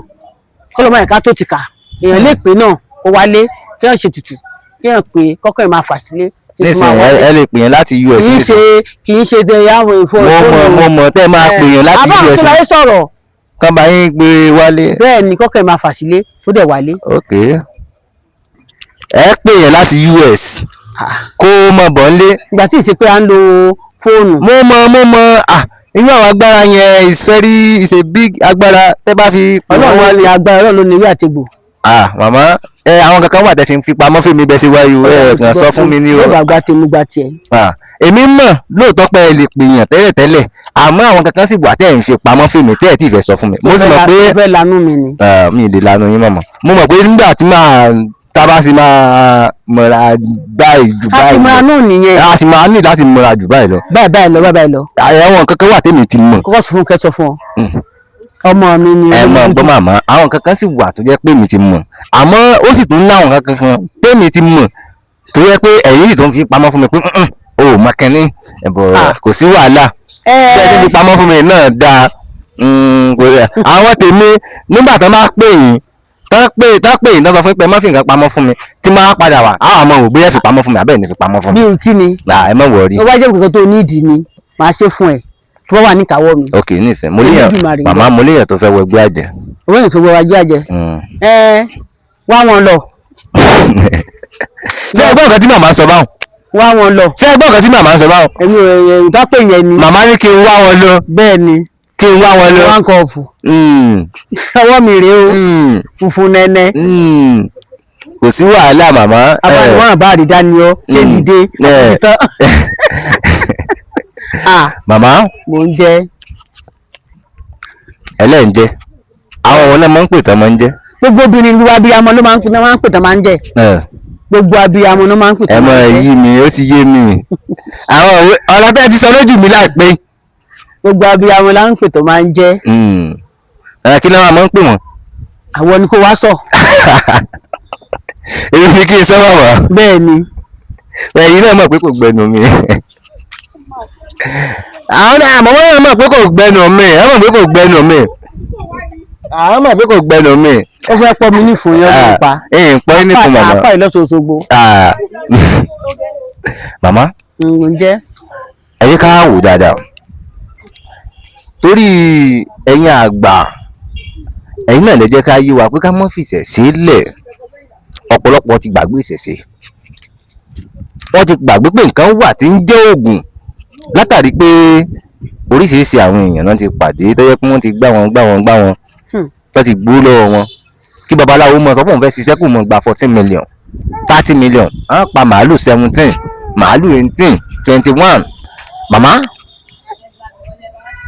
[SPEAKER 2] kọ́lọ́mọ yẹn ká tó ti kà èèyàn lè pè náà kó wálé, kí wọ́n ṣe tutù, kí wọ́n pè kọ́kọ́ ẹ̀ máa fà sílé kí wọ́n máa
[SPEAKER 1] Nísìnyí
[SPEAKER 2] wálé.
[SPEAKER 1] ẹ lè pè yẹn láti US.
[SPEAKER 2] Kì í ṣe, kì í ṣe de àwọn ìfọ.
[SPEAKER 1] Mo mọ̀ tẹ́ máa pè yẹn láti
[SPEAKER 2] àbá
[SPEAKER 1] US.
[SPEAKER 2] àwọn tó sọ̀rọ̀.
[SPEAKER 1] Kán bá yín gbé wálé.
[SPEAKER 2] Bẹ́ẹ̀ ni, kọ́kọ́ ẹ̀ máa fà sílé, ó dẹ̀ wálé.
[SPEAKER 1] Ok, ẹ pè yẹn láti US kó mọ̀ bọ̀ nílé.
[SPEAKER 2] Ìgbà tí ì ṣe pé à ń lo fóònù.
[SPEAKER 1] Mo mọ̀, ah, irú àwọn agbára yẹn is very is a big agbára tẹ́ bá fi pè wọ́n
[SPEAKER 2] Ọlọ́run ló
[SPEAKER 1] wálé.
[SPEAKER 2] ní agbára, Ọlọ́run ló ní ewé àtegbò.
[SPEAKER 1] Ah, màmá ẹ, àwọn kankan wà tẹ́ fi ń fi pamọ́ fún mi bẹ́ẹ̀ sí wáyé o, ẹ kàn sọ fún mi ní o.
[SPEAKER 2] Yóò bá gba tèmi, gba tiẹ̀.
[SPEAKER 1] Ah, èmi mọ̀ lóòótọ́ pé ẹ lè pèèyàn tẹ́lẹ̀tẹ́lẹ̀, àmọ́ àwọn kankan sì wà tẹ́ ẹ̀ ń fi pamọ́ fún mi tẹ́ ẹ̀ tí ì fẹ́ sọ fún mi. Mo sì mọ̀ pé
[SPEAKER 2] Mo fẹ́ lanú mi ni.
[SPEAKER 1] Ah, mi ì lè lanu yín mọ̀mọ́. Mo mọ̀ pé nígbà tí màá tábà sì máa mọ̀ra báyìí jù
[SPEAKER 2] A ti
[SPEAKER 1] báyìí
[SPEAKER 2] múra
[SPEAKER 1] lọ.
[SPEAKER 2] náà nìyẹn.
[SPEAKER 1] A sì máa ní láti mọ̀ra jù báyìí lọ.
[SPEAKER 2] Báyìí báyìí lọ, báyìí báyìí lọ.
[SPEAKER 1] Àwọn kankan wà tèmi ti mọ̀.
[SPEAKER 2] Kọ́kọ́ sọ fún kẹ́ sọ fún ọ. Ọmọ mi ni.
[SPEAKER 1] Ẹ mọ̀ gbọ́ màmá, àwọn kankan sì wà tó jẹ́ pé mi ti mọ̀, àmọ́ ó sì tún ní àwọn kankan kan tèmi ti mọ̀ tó jẹ́ pé ẹ̀yin sì tún fi pamọ́ fún mi pé, "Mm-mm, o ò mọ kínní ẹ̀bọ̀." Kò sí wàhálà, bí ẹ ti fi pamọ́ fún mi náà dáa. Àwọn tèmi nígbà tán bá pè yín, tán pè yín, tán sọ fún pé ẹ má fi nǹkan pamọ́ fún mi, tí máa padà wá àwọn ọmọ òbí ẹ fi pamọ́ fún mi àbẹ́ẹ̀ ní fi pamọ́ fún mi.
[SPEAKER 2] Bí kí ni?
[SPEAKER 1] Ah, ẹ má worry.
[SPEAKER 2] Ó bá jẹ́ nǹkan tó nídìí ni màá ṣe fún ẹ tó bá wà níkàáwọ́ mi.
[SPEAKER 1] Ok, nísìnyí mo léèyàn
[SPEAKER 2] Olódùmarè.
[SPEAKER 1] màmá, mo léèyàn tó fẹ́ wọ ẹgbẹ́ àjẹ́.
[SPEAKER 2] Owó yẹn tó wọ wájú àjẹ. Ẹ wá wọn lọ.
[SPEAKER 1] Ṣé ẹ gbọ́ nǹkan tí màmá sọ báwọn?
[SPEAKER 2] Wá wọn lọ.
[SPEAKER 1] Ṣé ẹ gbọ́ nǹkan tí màmá sọ báwọn?
[SPEAKER 2] Èmi ò ẹ̀ ìbá pè yẹn ni.
[SPEAKER 1] Màmá ní kí n wá wọn lọ.
[SPEAKER 2] Bẹ́ẹ̀ ni.
[SPEAKER 1] Kí n wá wọn lọ.
[SPEAKER 2] One cup. Ọwọ́ mi rèé o, funfun nẹ́nẹ́.
[SPEAKER 1] Kò sí wàhálà, màmá.
[SPEAKER 2] Abániwọ̀n bá àrídá ni ọ ṣé dìde tán.
[SPEAKER 1] Màmá.
[SPEAKER 2] Mò ń jẹ.
[SPEAKER 1] Ẹlẹ́ǹjẹ́ àwọn òun náà máa ń pè tán máa ń jẹ́.
[SPEAKER 2] Gbogbo obìnrin, gbogbo abiyamọ ló máa ń pè, máa ń pè tán máa ń jẹ. Gbogbo abiyamọ ló máa ń pè
[SPEAKER 1] Ẹ
[SPEAKER 2] tán
[SPEAKER 1] mọ
[SPEAKER 2] máa ń jẹ.
[SPEAKER 1] yí mi, ó ti yé mi, àwọn òwe ọ̀rọ̀ tẹ́ ẹ ti sọ lójú mi láìpẹ́.
[SPEAKER 2] Gbogbo abiyamọ la ń pè tó máa ń jẹ.
[SPEAKER 1] Ẹ kí ló máa ń pè wọ́n?
[SPEAKER 2] Àwọn ni kò wá sọ.
[SPEAKER 1] Èmi ni kí n sọ, màmá?
[SPEAKER 2] Bẹ́ẹ̀ ni.
[SPEAKER 1] Ẹ̀yin náà mọ̀ pé kò gbẹnu mi. Àwọn náà, àmọ́ wọ́n náà mọ̀ pé kò gbẹnu mi, àwọn mọ̀ pé kò gbẹnu mi, àwọn mọ̀ pé kò gbẹnu mi.
[SPEAKER 2] Ó fẹ́ pọ́ mi nífun yẹn ló ń pa.
[SPEAKER 1] Ẹ̀ ń pọ́ ní fún màmá.
[SPEAKER 2] Apá ìlọ́sọ̀ọ́sọ̀gbò.
[SPEAKER 1] Ah. Màmá.
[SPEAKER 2] Ń jẹ́.
[SPEAKER 1] Ẹ jẹ́ ká wò dáadáa torí ẹ̀yin àgbà, ẹ̀yin náà lè jẹ́ ká yé wa pé ká má fìṣẹ̀ sílẹ̀. Ọ̀pọ̀lọpọ̀ ti gbàgbé ìṣẹ̀ṣe, wọ́n ti gbàgbé pé nǹkan wà tí ń jẹ́ oògùn, látàrí pé oríṣiríṣi àwọn èèyàn náà ti pàdé tó yẹ pé wọ́n ti gbá wọn, gbá wọn, gbá wọn, tó ti gbó lọ́wọ́ wọn. Kí babaláwo mọ̀ sọ pé òun fẹ́ ṣiṣẹ́ kó mọ̀ gba 14 million, 30 million, á pa màálù 17, màálù 18, 21. Màmá,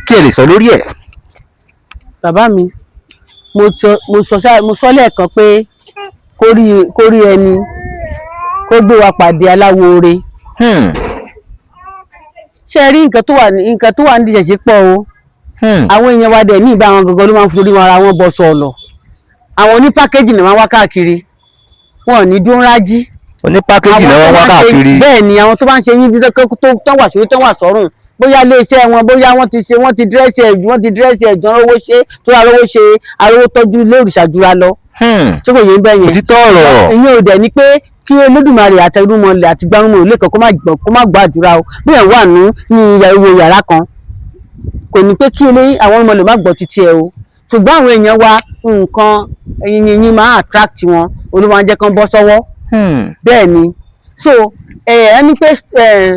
[SPEAKER 1] kí ẹ lè sọ lórí ẹ̀?
[SPEAKER 2] Bàbá mi, mo sọ lẹ́ẹ̀kan pé kórí ẹni kó gbé wa pàdé aláwo ore. Ṣé ẹ rí nǹkan tó wà ní ìṣẹ̀ṣe pọ̀ o. Àwọn èèyàn wa dẹ̀ ní ìbá àwọn gangan ló máa ń forí wọn ara wọn bọ sọ̀lọ̀. Àwọn oní package ni wọ́n wá káàkiri, wọn ò ní dún rájí.
[SPEAKER 1] Oní package náà wọ́n wá káàkiri.
[SPEAKER 2] Bẹ́ẹ̀ ni, àwọn tó bá ń ṣe yín bí tó wà sórí, tó wà sọ́rùn, bóyá iléeṣẹ́ wọn, bóyá wọ́n ti ṣe, wọ́n ti dress ẹ̀, wọ́n ti dress ẹ̀ jọ rówó ṣe, tó arówó ṣe, arówó tọ́jú ilé òrìṣà jura lọ. Tí kò yé ń bẹ́ yẹn?
[SPEAKER 1] Òtítọ́ ọ̀rọ̀.
[SPEAKER 2] Ìyẹn ò dẹ̀ ni pé kí Olódùmarè àtẹnumọlẹ̀ àti gbárùmọ̀ lẹ́kọ̀ọ́ kó má gbọ́, kó má gbọ́ àdúrà o. Bí ẹ̀ wà ní ìwò yàrá kan, kò ní pé kí ilé àwọn ọmọ lè má gbọ́ títí ẹ o. Ṣùgbọ́n àwọn èèyàn wa, nǹkan yìnyín máa attract wọn, olúwa ń jẹ́ kán bọ́ sọ́wọ́. Bẹ́ẹ̀ ni. So ẹni pé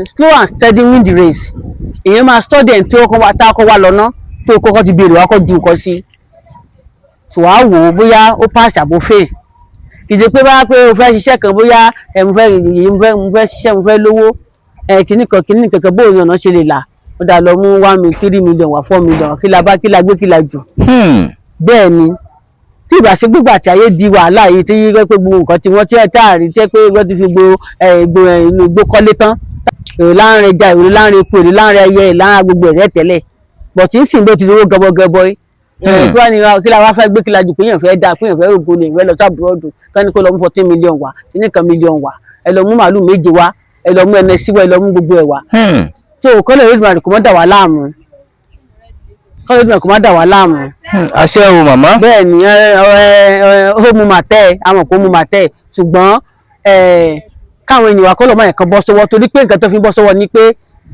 [SPEAKER 2] slow and steady win the race. Èèyàn máa study ẹ̀ tí ó kọ́ wa tá a kọ́ wa lọ́nà tó kọ́kọ́ ti béèrè wá kọ́ ju nǹkan sí tó wàá wò ó bóyá ó pass àbó fail. Kì í ṣe pé bá pé o fẹ́ ṣiṣẹ́ kan, bóyá ẹ mo fẹ́ yìí, mo fẹ́ ṣiṣẹ́, mo fẹ́ lówó ẹ, kìíní kan kìíní kankan, bóun ọ̀nà ṣe lè là ó dà lọ mú 1 million, 3 million wá, 4 million wá, kí la bá, kí la gbé, kí la jù. Bẹ́ẹ̀ ni, tí ìbá ṣe gbígbà tí ayé di wàhálà yìí, tí yẹ pé gbogbo nǹkan tí wọ́n tí ẹ̀ táàrí tí ẹ pé wọ́n ti fi gbo ẹ gbo ẹ inú igbó kọ́lé tán, èrò láàrin ẹja, èrò láàrin eku, èrò láàrin ẹyẹ, èrò láàrin gbogbo ẹ̀rẹ́ tẹ́lẹ̀ bọ̀ tí ń sìn ló ti owó gọbọgọbọ yìí. Kí wàá ní kí la wá fẹ́ gbé, kí la jù, pé èèyàn fẹ́ dáa, pé èèyàn fẹ́ rògbò lè fẹ́ lọ sí abroad, kán ní kó lọ mú 14 million wá, kíní kan million wá. Ẹ lọ mú màálù 7 wá, ẹ lọ mú ẹnẹsí wá, ẹ lọ mú gbogbo ẹ̀ wá. So kọ́lẹ̀ Olódùmarè kò mọ́ dà wá láàmú, kọ́lẹ̀ Olódùmarè kò mọ́ dà wá láàmú.
[SPEAKER 1] Àṣẹ o màmá.
[SPEAKER 2] Bẹ́ẹ̀ ni, ó mú màtẹ́, àmọ̀ kó mú màtẹ́, ṣùgbọ́n káwọn ènìyàn wa kọ́lọ̀ máa yẹn kan bọ́ sọ́wọ́, torí pé nǹkan tó fi ń bọ́ sọ́wọ́ ni pé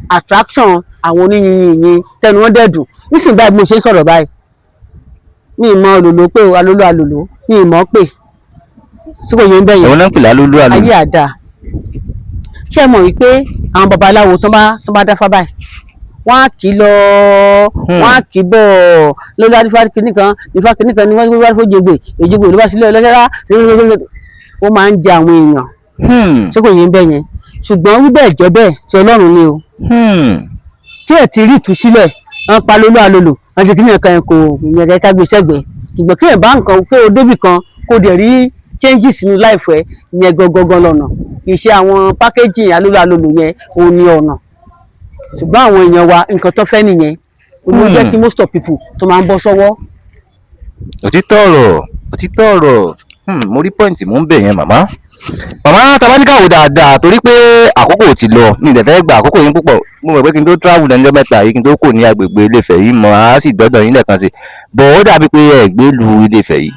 [SPEAKER 2] attraction àwọn oníyìnyín yìí tẹnu wọn dẹ̀dùn nísìnyí báyìí. Bí mo ṣe ń sọ̀rọ̀ báyìí, mi ì mọ òlòló pé o, alóló alòló mi ì mọ̀ pé sí kò yé ń bẹ̀yẹn.
[SPEAKER 1] Ẹ̀wọ̀n náà ń pè lálólú àlòló.
[SPEAKER 2] Ayé àdá, ṣé ẹ mọ̀ wípé àwọn babaláwo tó bá dáfá báyìí, wọ́n á kì í lọ, wọ́n á kì í bọ̀ lórí adífá kìíní kan, ìfá kìíní kan ni wọ́n wá fún jègbè èjìgbè ló bá sílẹ̀ lọ́sẹ̀rá, ó máa ń jẹ àwọn èèyàn. Ṣé kò yé ń bẹ̀ yẹn? Ṣùgbọ́n wí bẹ́ẹ̀ jẹ́ bẹ́ẹ̀ tí Ọlọ́run ni o, kí ẹ̀ ti rí ìtúsílẹ̀, wọ́n pa lólú àlòlò, wọ́n ti kíni kan kò yẹn ká gbé sẹ́gbẹ̀ẹ́. Ṣùgbọ́n kí ẹ̀ bá nǹkan kó o débì kan, kó o dẹ̀ rí changes nínú life ẹ̀ yẹn gangan lọ́nà, kì í ṣe àwọn packaging alólò alòlò yẹn òun ni ọ̀nà. Ṣùgbọ́n àwọn èèyàn wa, nǹkan tó fẹ́ nìyẹn, òun ló jẹ́ kí most of people tó máa ń bọ́ sọ́wọ́.
[SPEAKER 1] Òtítọ́ ọ̀rọ̀, òtítọ́ ọ̀rọ̀. Mo rí point mò ń bẹ̀ yẹn, màmá. Màmá, tabaníkà wò dáadáa, torí pé àkókò ti lọ, mi ì dẹ̀ fẹ́ gba àkókò yín púpọ̀. Mo mọ̀ pé kí n tó travel lẹ́nu ọjọ́ 3 yìí, kí n tó kò ní agbègbè Ilé-Ifẹ̀ yìí mọ̀ á sì dọ́dọ̀ yín lẹ́ẹ̀kan sí bọ̀. Ó dàbí pé ẹ gbé lu Ilé-Ifẹ̀ yìí.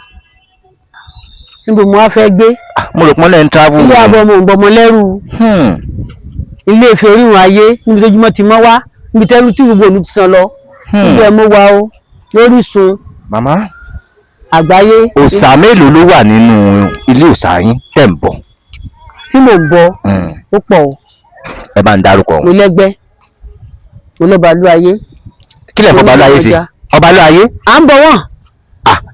[SPEAKER 2] Níbo mo wá fẹ́ gbé?
[SPEAKER 1] Mo rò pọ́n lẹ́ń travel.
[SPEAKER 2] Ilé abọ́ mo ń bọmọ lẹ́rù, Ilé Ifẹ̀ orírun ayé, níbi tójúmọ́ ti mọ́ wá, níbi tẹ́rù tí gbogbo òlu ti sàn lọ, níbi mo wà o lórísun
[SPEAKER 1] Màmá,
[SPEAKER 2] àgbáyé.
[SPEAKER 1] Òòṣà mélòó ló wà nínú ilé òòṣà yín tẹ̀ ń bọ̀?
[SPEAKER 2] Tí mò ń bọ, ó pọ̀ o.
[SPEAKER 1] Ẹ bá ń dárúkọ
[SPEAKER 2] Mo
[SPEAKER 1] wọn.
[SPEAKER 2] lẹ́gbẹ́, mo lọ́ba lú ayé.
[SPEAKER 1] Kí lẹ̀ fọba lú ayé ṣe? Ọba lú ayé?
[SPEAKER 2] À ń bọ̀ wọ́n.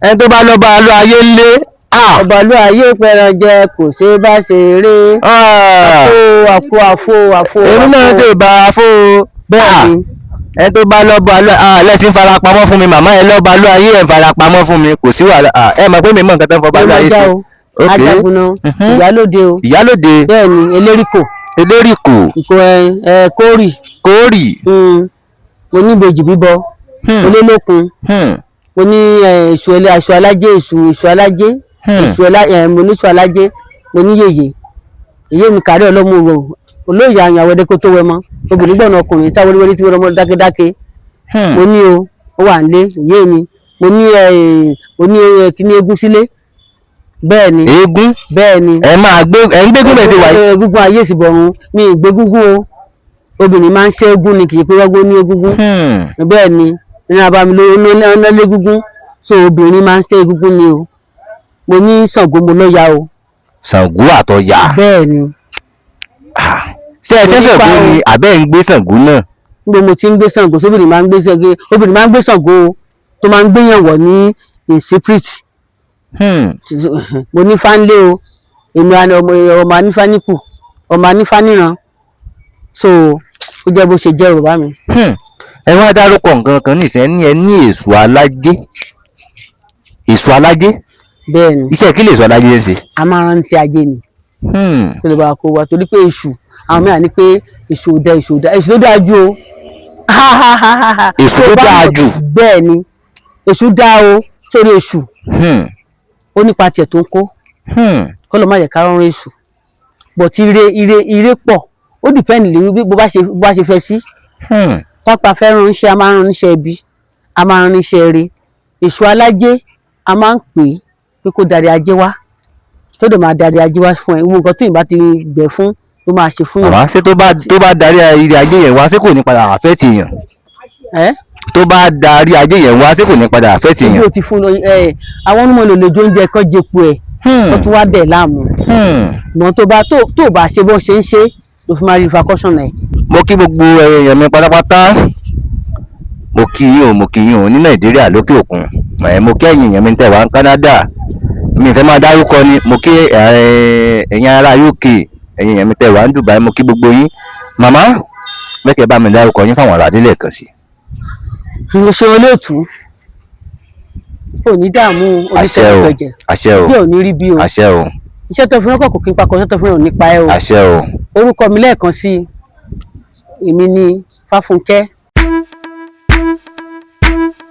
[SPEAKER 1] Ẹni tó bá lọ́ba lú ayé ńlé.
[SPEAKER 2] Ọba lú ayé pẹran jẹ, kò ṣe bá ṣe eré. Àfo àfo àfo àfo.
[SPEAKER 1] Èmi náà ṣe bá a fó o.
[SPEAKER 2] Bẹ́ẹ̀ ni.
[SPEAKER 1] Ẹni tó bá lọ́ba lú, lẹ́sìn farapamọ́ fún mi. Màmá, ẹ lọ́ba lú ayé, ẹ̀ farapamọ́ fún mi, kò sí wàhálà. Ẹ mọ̀ pé mi mọ̀ nǹkan tó ń fọba lú ayé ṣe.
[SPEAKER 2] Ajagunna, ìyálóde o.
[SPEAKER 1] Ìyálóde.
[SPEAKER 2] Bẹ́ẹ̀ ni, eléríkò.
[SPEAKER 1] Eléríkò.
[SPEAKER 2] Ìkó ẹ ẹ kórì.
[SPEAKER 1] Kórì.
[SPEAKER 2] Mo ní ìbejì bíbọ, olólókun, mo ní èṣù ẹlẹ, aṣọ alájẹ, èṣù alájẹ, èṣù ẹlá ẹ, mo ní èṣù alájẹ, mo ní yèyè èyí mi kàrí ọlọ́mú wo olóyè àyàn àwẹ̀dẹ kó tó wẹ mọ́ obìnrin gbọ̀nà ọkùnrin sáwọ́rí wẹ́rí tí wọ́n mọ́ dákédáké. Mo ní o, ó wà nílé èyí mi. Mo ní ẹ, mo ní ẹ kíní eégún sílé, bẹ́ẹ̀ ni.
[SPEAKER 1] Eégún?
[SPEAKER 2] Bẹ́ẹ̀ ni.
[SPEAKER 1] Ẹ máa gbé, ẹ ń gbégún bẹ́ẹ̀ sí wáyé.
[SPEAKER 2] Egúngún ayé ìsìnbọ̀run mi ì gbégúngún o. Obìnrin máa ń ṣe égún ni, kì í pé wọ́n gbó ní egúngún. Bẹ́ẹ̀ ni, ní abami ló ń légúngún, so obìnrin máa ń ṣe egúngún ni o. Mo ní Ṣàngó, mo lọ́ya o.
[SPEAKER 1] Ṣàngó àtọya?
[SPEAKER 2] Bẹ́ẹ̀ ni.
[SPEAKER 1] Ṣé ẹ ṣe Ṣàngó ni àbẹ́ ń gbé Ṣàngó náà?
[SPEAKER 2] Níbo mo ti ń gbé Ṣàngó? Sóbìnrin máa ń gbé Ṣàngó? Obìnrin máa ń gbé Ṣàngó o, tó máa ń gbéyàn wọ̀ ní in secret. Mo ní fánlé o, èmi àni ọmọ ọmọ anífáníkù, ọmọ anífáníran, so ó jẹ́ bó ṣe jẹ́, bàbá mi.
[SPEAKER 1] Ẹ wá dárúkọ nǹkan kan nísìnyí, ní ẹ ní èṣù alájé, èṣù alájé.
[SPEAKER 2] Bẹ́ẹ̀ ni.
[SPEAKER 1] Iṣẹ́ kí lè èṣù alájé ń ṣe?
[SPEAKER 2] A máa rántí ajé ni, tó lè bá a kó wa, torí pé èṣù, àwọn mìíràn ní pé èṣù ò dá, èṣù ò dá, èṣù ló dáa jù o.
[SPEAKER 1] Èṣù ló dáa jù?
[SPEAKER 2] Bẹ́ẹ̀ ni, èṣù dáa o, sórí èṣù ó nípa tiẹ̀ tó ń kó kọ́ ló má yẹ ká rọrùn èṣù, but ire ire ire pọ̀, ó depend lórí bí bó bá ṣe fẹ́ sí. Pápá fẹ́ ránṣẹ́, a máa ń ránṣẹ́ ibi, a máa ń ránṣẹ́ eré. Èṣù alájé, a máa ń pè é pé kó darí ajé wá, tó dẹ̀ máa darí ajé wá fún ẹ. Gbogbo nǹkan tó yìnbá ti gbẹ̀ fún ló máa ṣe fún yàn.
[SPEAKER 1] Màmá, ṣé tó bá darí ire ajé yẹn wá, ṣé kò ní padà affect èèyàn?
[SPEAKER 2] Ẹ́?
[SPEAKER 1] Tó bá darí ajé yẹn wá, ṣé kò ní padà affect
[SPEAKER 2] Ojú
[SPEAKER 1] èèyàn?
[SPEAKER 2] ò ti fún ẹ, àwọn onímọ̀ lè lójú oúnjẹ kan jẹpo ẹ̀, tó tún wá dẹ̀ láàmú. Ṣùgbọ́n tó bá ṣe bó ṣe ń ṣe, ló fi máa rí repercussion ẹ̀.
[SPEAKER 1] Mo kí gbogbo èèyàn mi pátápátá, mo kí yín o, mo kí yín o ní Nàìjíríà, lókè òkun ẹ, mo kí ẹ̀yin èèyàn mi tẹ̀ wá ní Canada, mi fẹ́ máa dárúkọ ni. Mo kí ẹ̀yin ará UK, ẹ̀yin èèyàn mi tẹ̀ wá ní Dubai, mo kí gbogbo yín. Màmá, bẹ́ẹ̀ bá mi dárúkọ yín fáwọn ará nílẹ̀ kan sí.
[SPEAKER 2] Mo ṣe olóòtú, ò ní dààmú.
[SPEAKER 1] Àṣẹ o.
[SPEAKER 2] Oníṣẹ́
[SPEAKER 1] Àṣẹ o.
[SPEAKER 2] bí ò ní rí bí o.
[SPEAKER 1] Àṣẹ o.
[SPEAKER 2] Iṣẹ́ tó fi rán kọ̀ọ̀kan kí n pakọ̀, iṣẹ́ tó fi rán ò ní pa ẹ́ o.
[SPEAKER 1] Àṣẹ o.
[SPEAKER 2] Orúkọ mi lẹ́ẹ̀kan sí i, èmi ni Fáfúnkẹ́.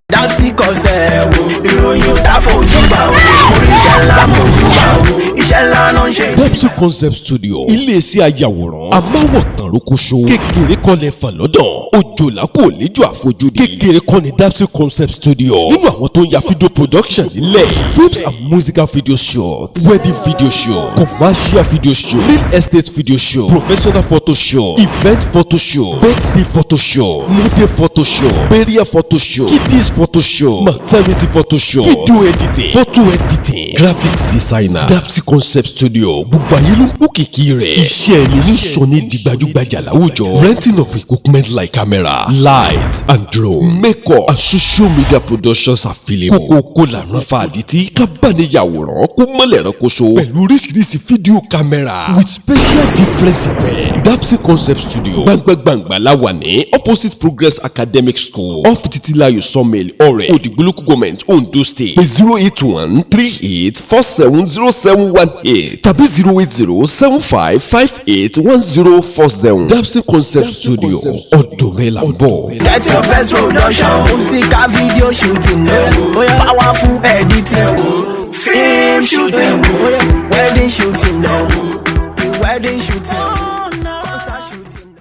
[SPEAKER 8] Dapsy Concept wo, ìròyìn ò tá fojú bá o, oríṣẹ́ ńlá mo jù bá o, iṣẹ́. Iṣẹ́ ńlá ló ń ṣe.
[SPEAKER 9] Dapsy Concept Studio, iléeṣẹ́ ayàwòrán amáwòtán rókóṣó, kékeré kọ́lẹ̀ fàn lọ́dọ̀, òjòlá kò léjò àfojúdi. Kékeré kọ́ ni Dapsy Concept Studio nínú àwọn tó ń ya video production nílẹ̀: films and musical video shoot, wedding video shoot, commercial video shoot, real estate video shoot, professional photo shoot, event photo shoot, birthday photo shoot, model photo shoot, burial photo shoot, kiddies photo shoot, maternity photo shoot, video editing, photo editing, graphics designer. Dapsy Concept Studio, gbogbo ayé ló ń kó kìkì rẹ̀. Iṣẹ́ ẹni ní sọ ní di gbajúgbajà láwùjọ. Renting of equipment like camera, light and drone, makeup and social media productions available. Kókókó lànà fa àdìtí kábàániyàwòrán kó mọ́lẹ̀ ránkoṣo pẹ̀lú oríṣiríṣi fídíò camera with special different effects. Dapsy Concept Studio, gbangba-gbangba la wà ní opposite Progress Academic School, off Titilayo Sawmill, Ọ̀rẹ́, Òdìgbò Local Government, Ondo State. Pé 08138470718 tàbí 08075581047. Dapsy Concept Studio, ọ̀dọ̀ rẹ̀ là ń bọ̀.
[SPEAKER 8] Get your best production, musical video shooting, powerful editing, film shooting, wedding shooting, wedding shooting.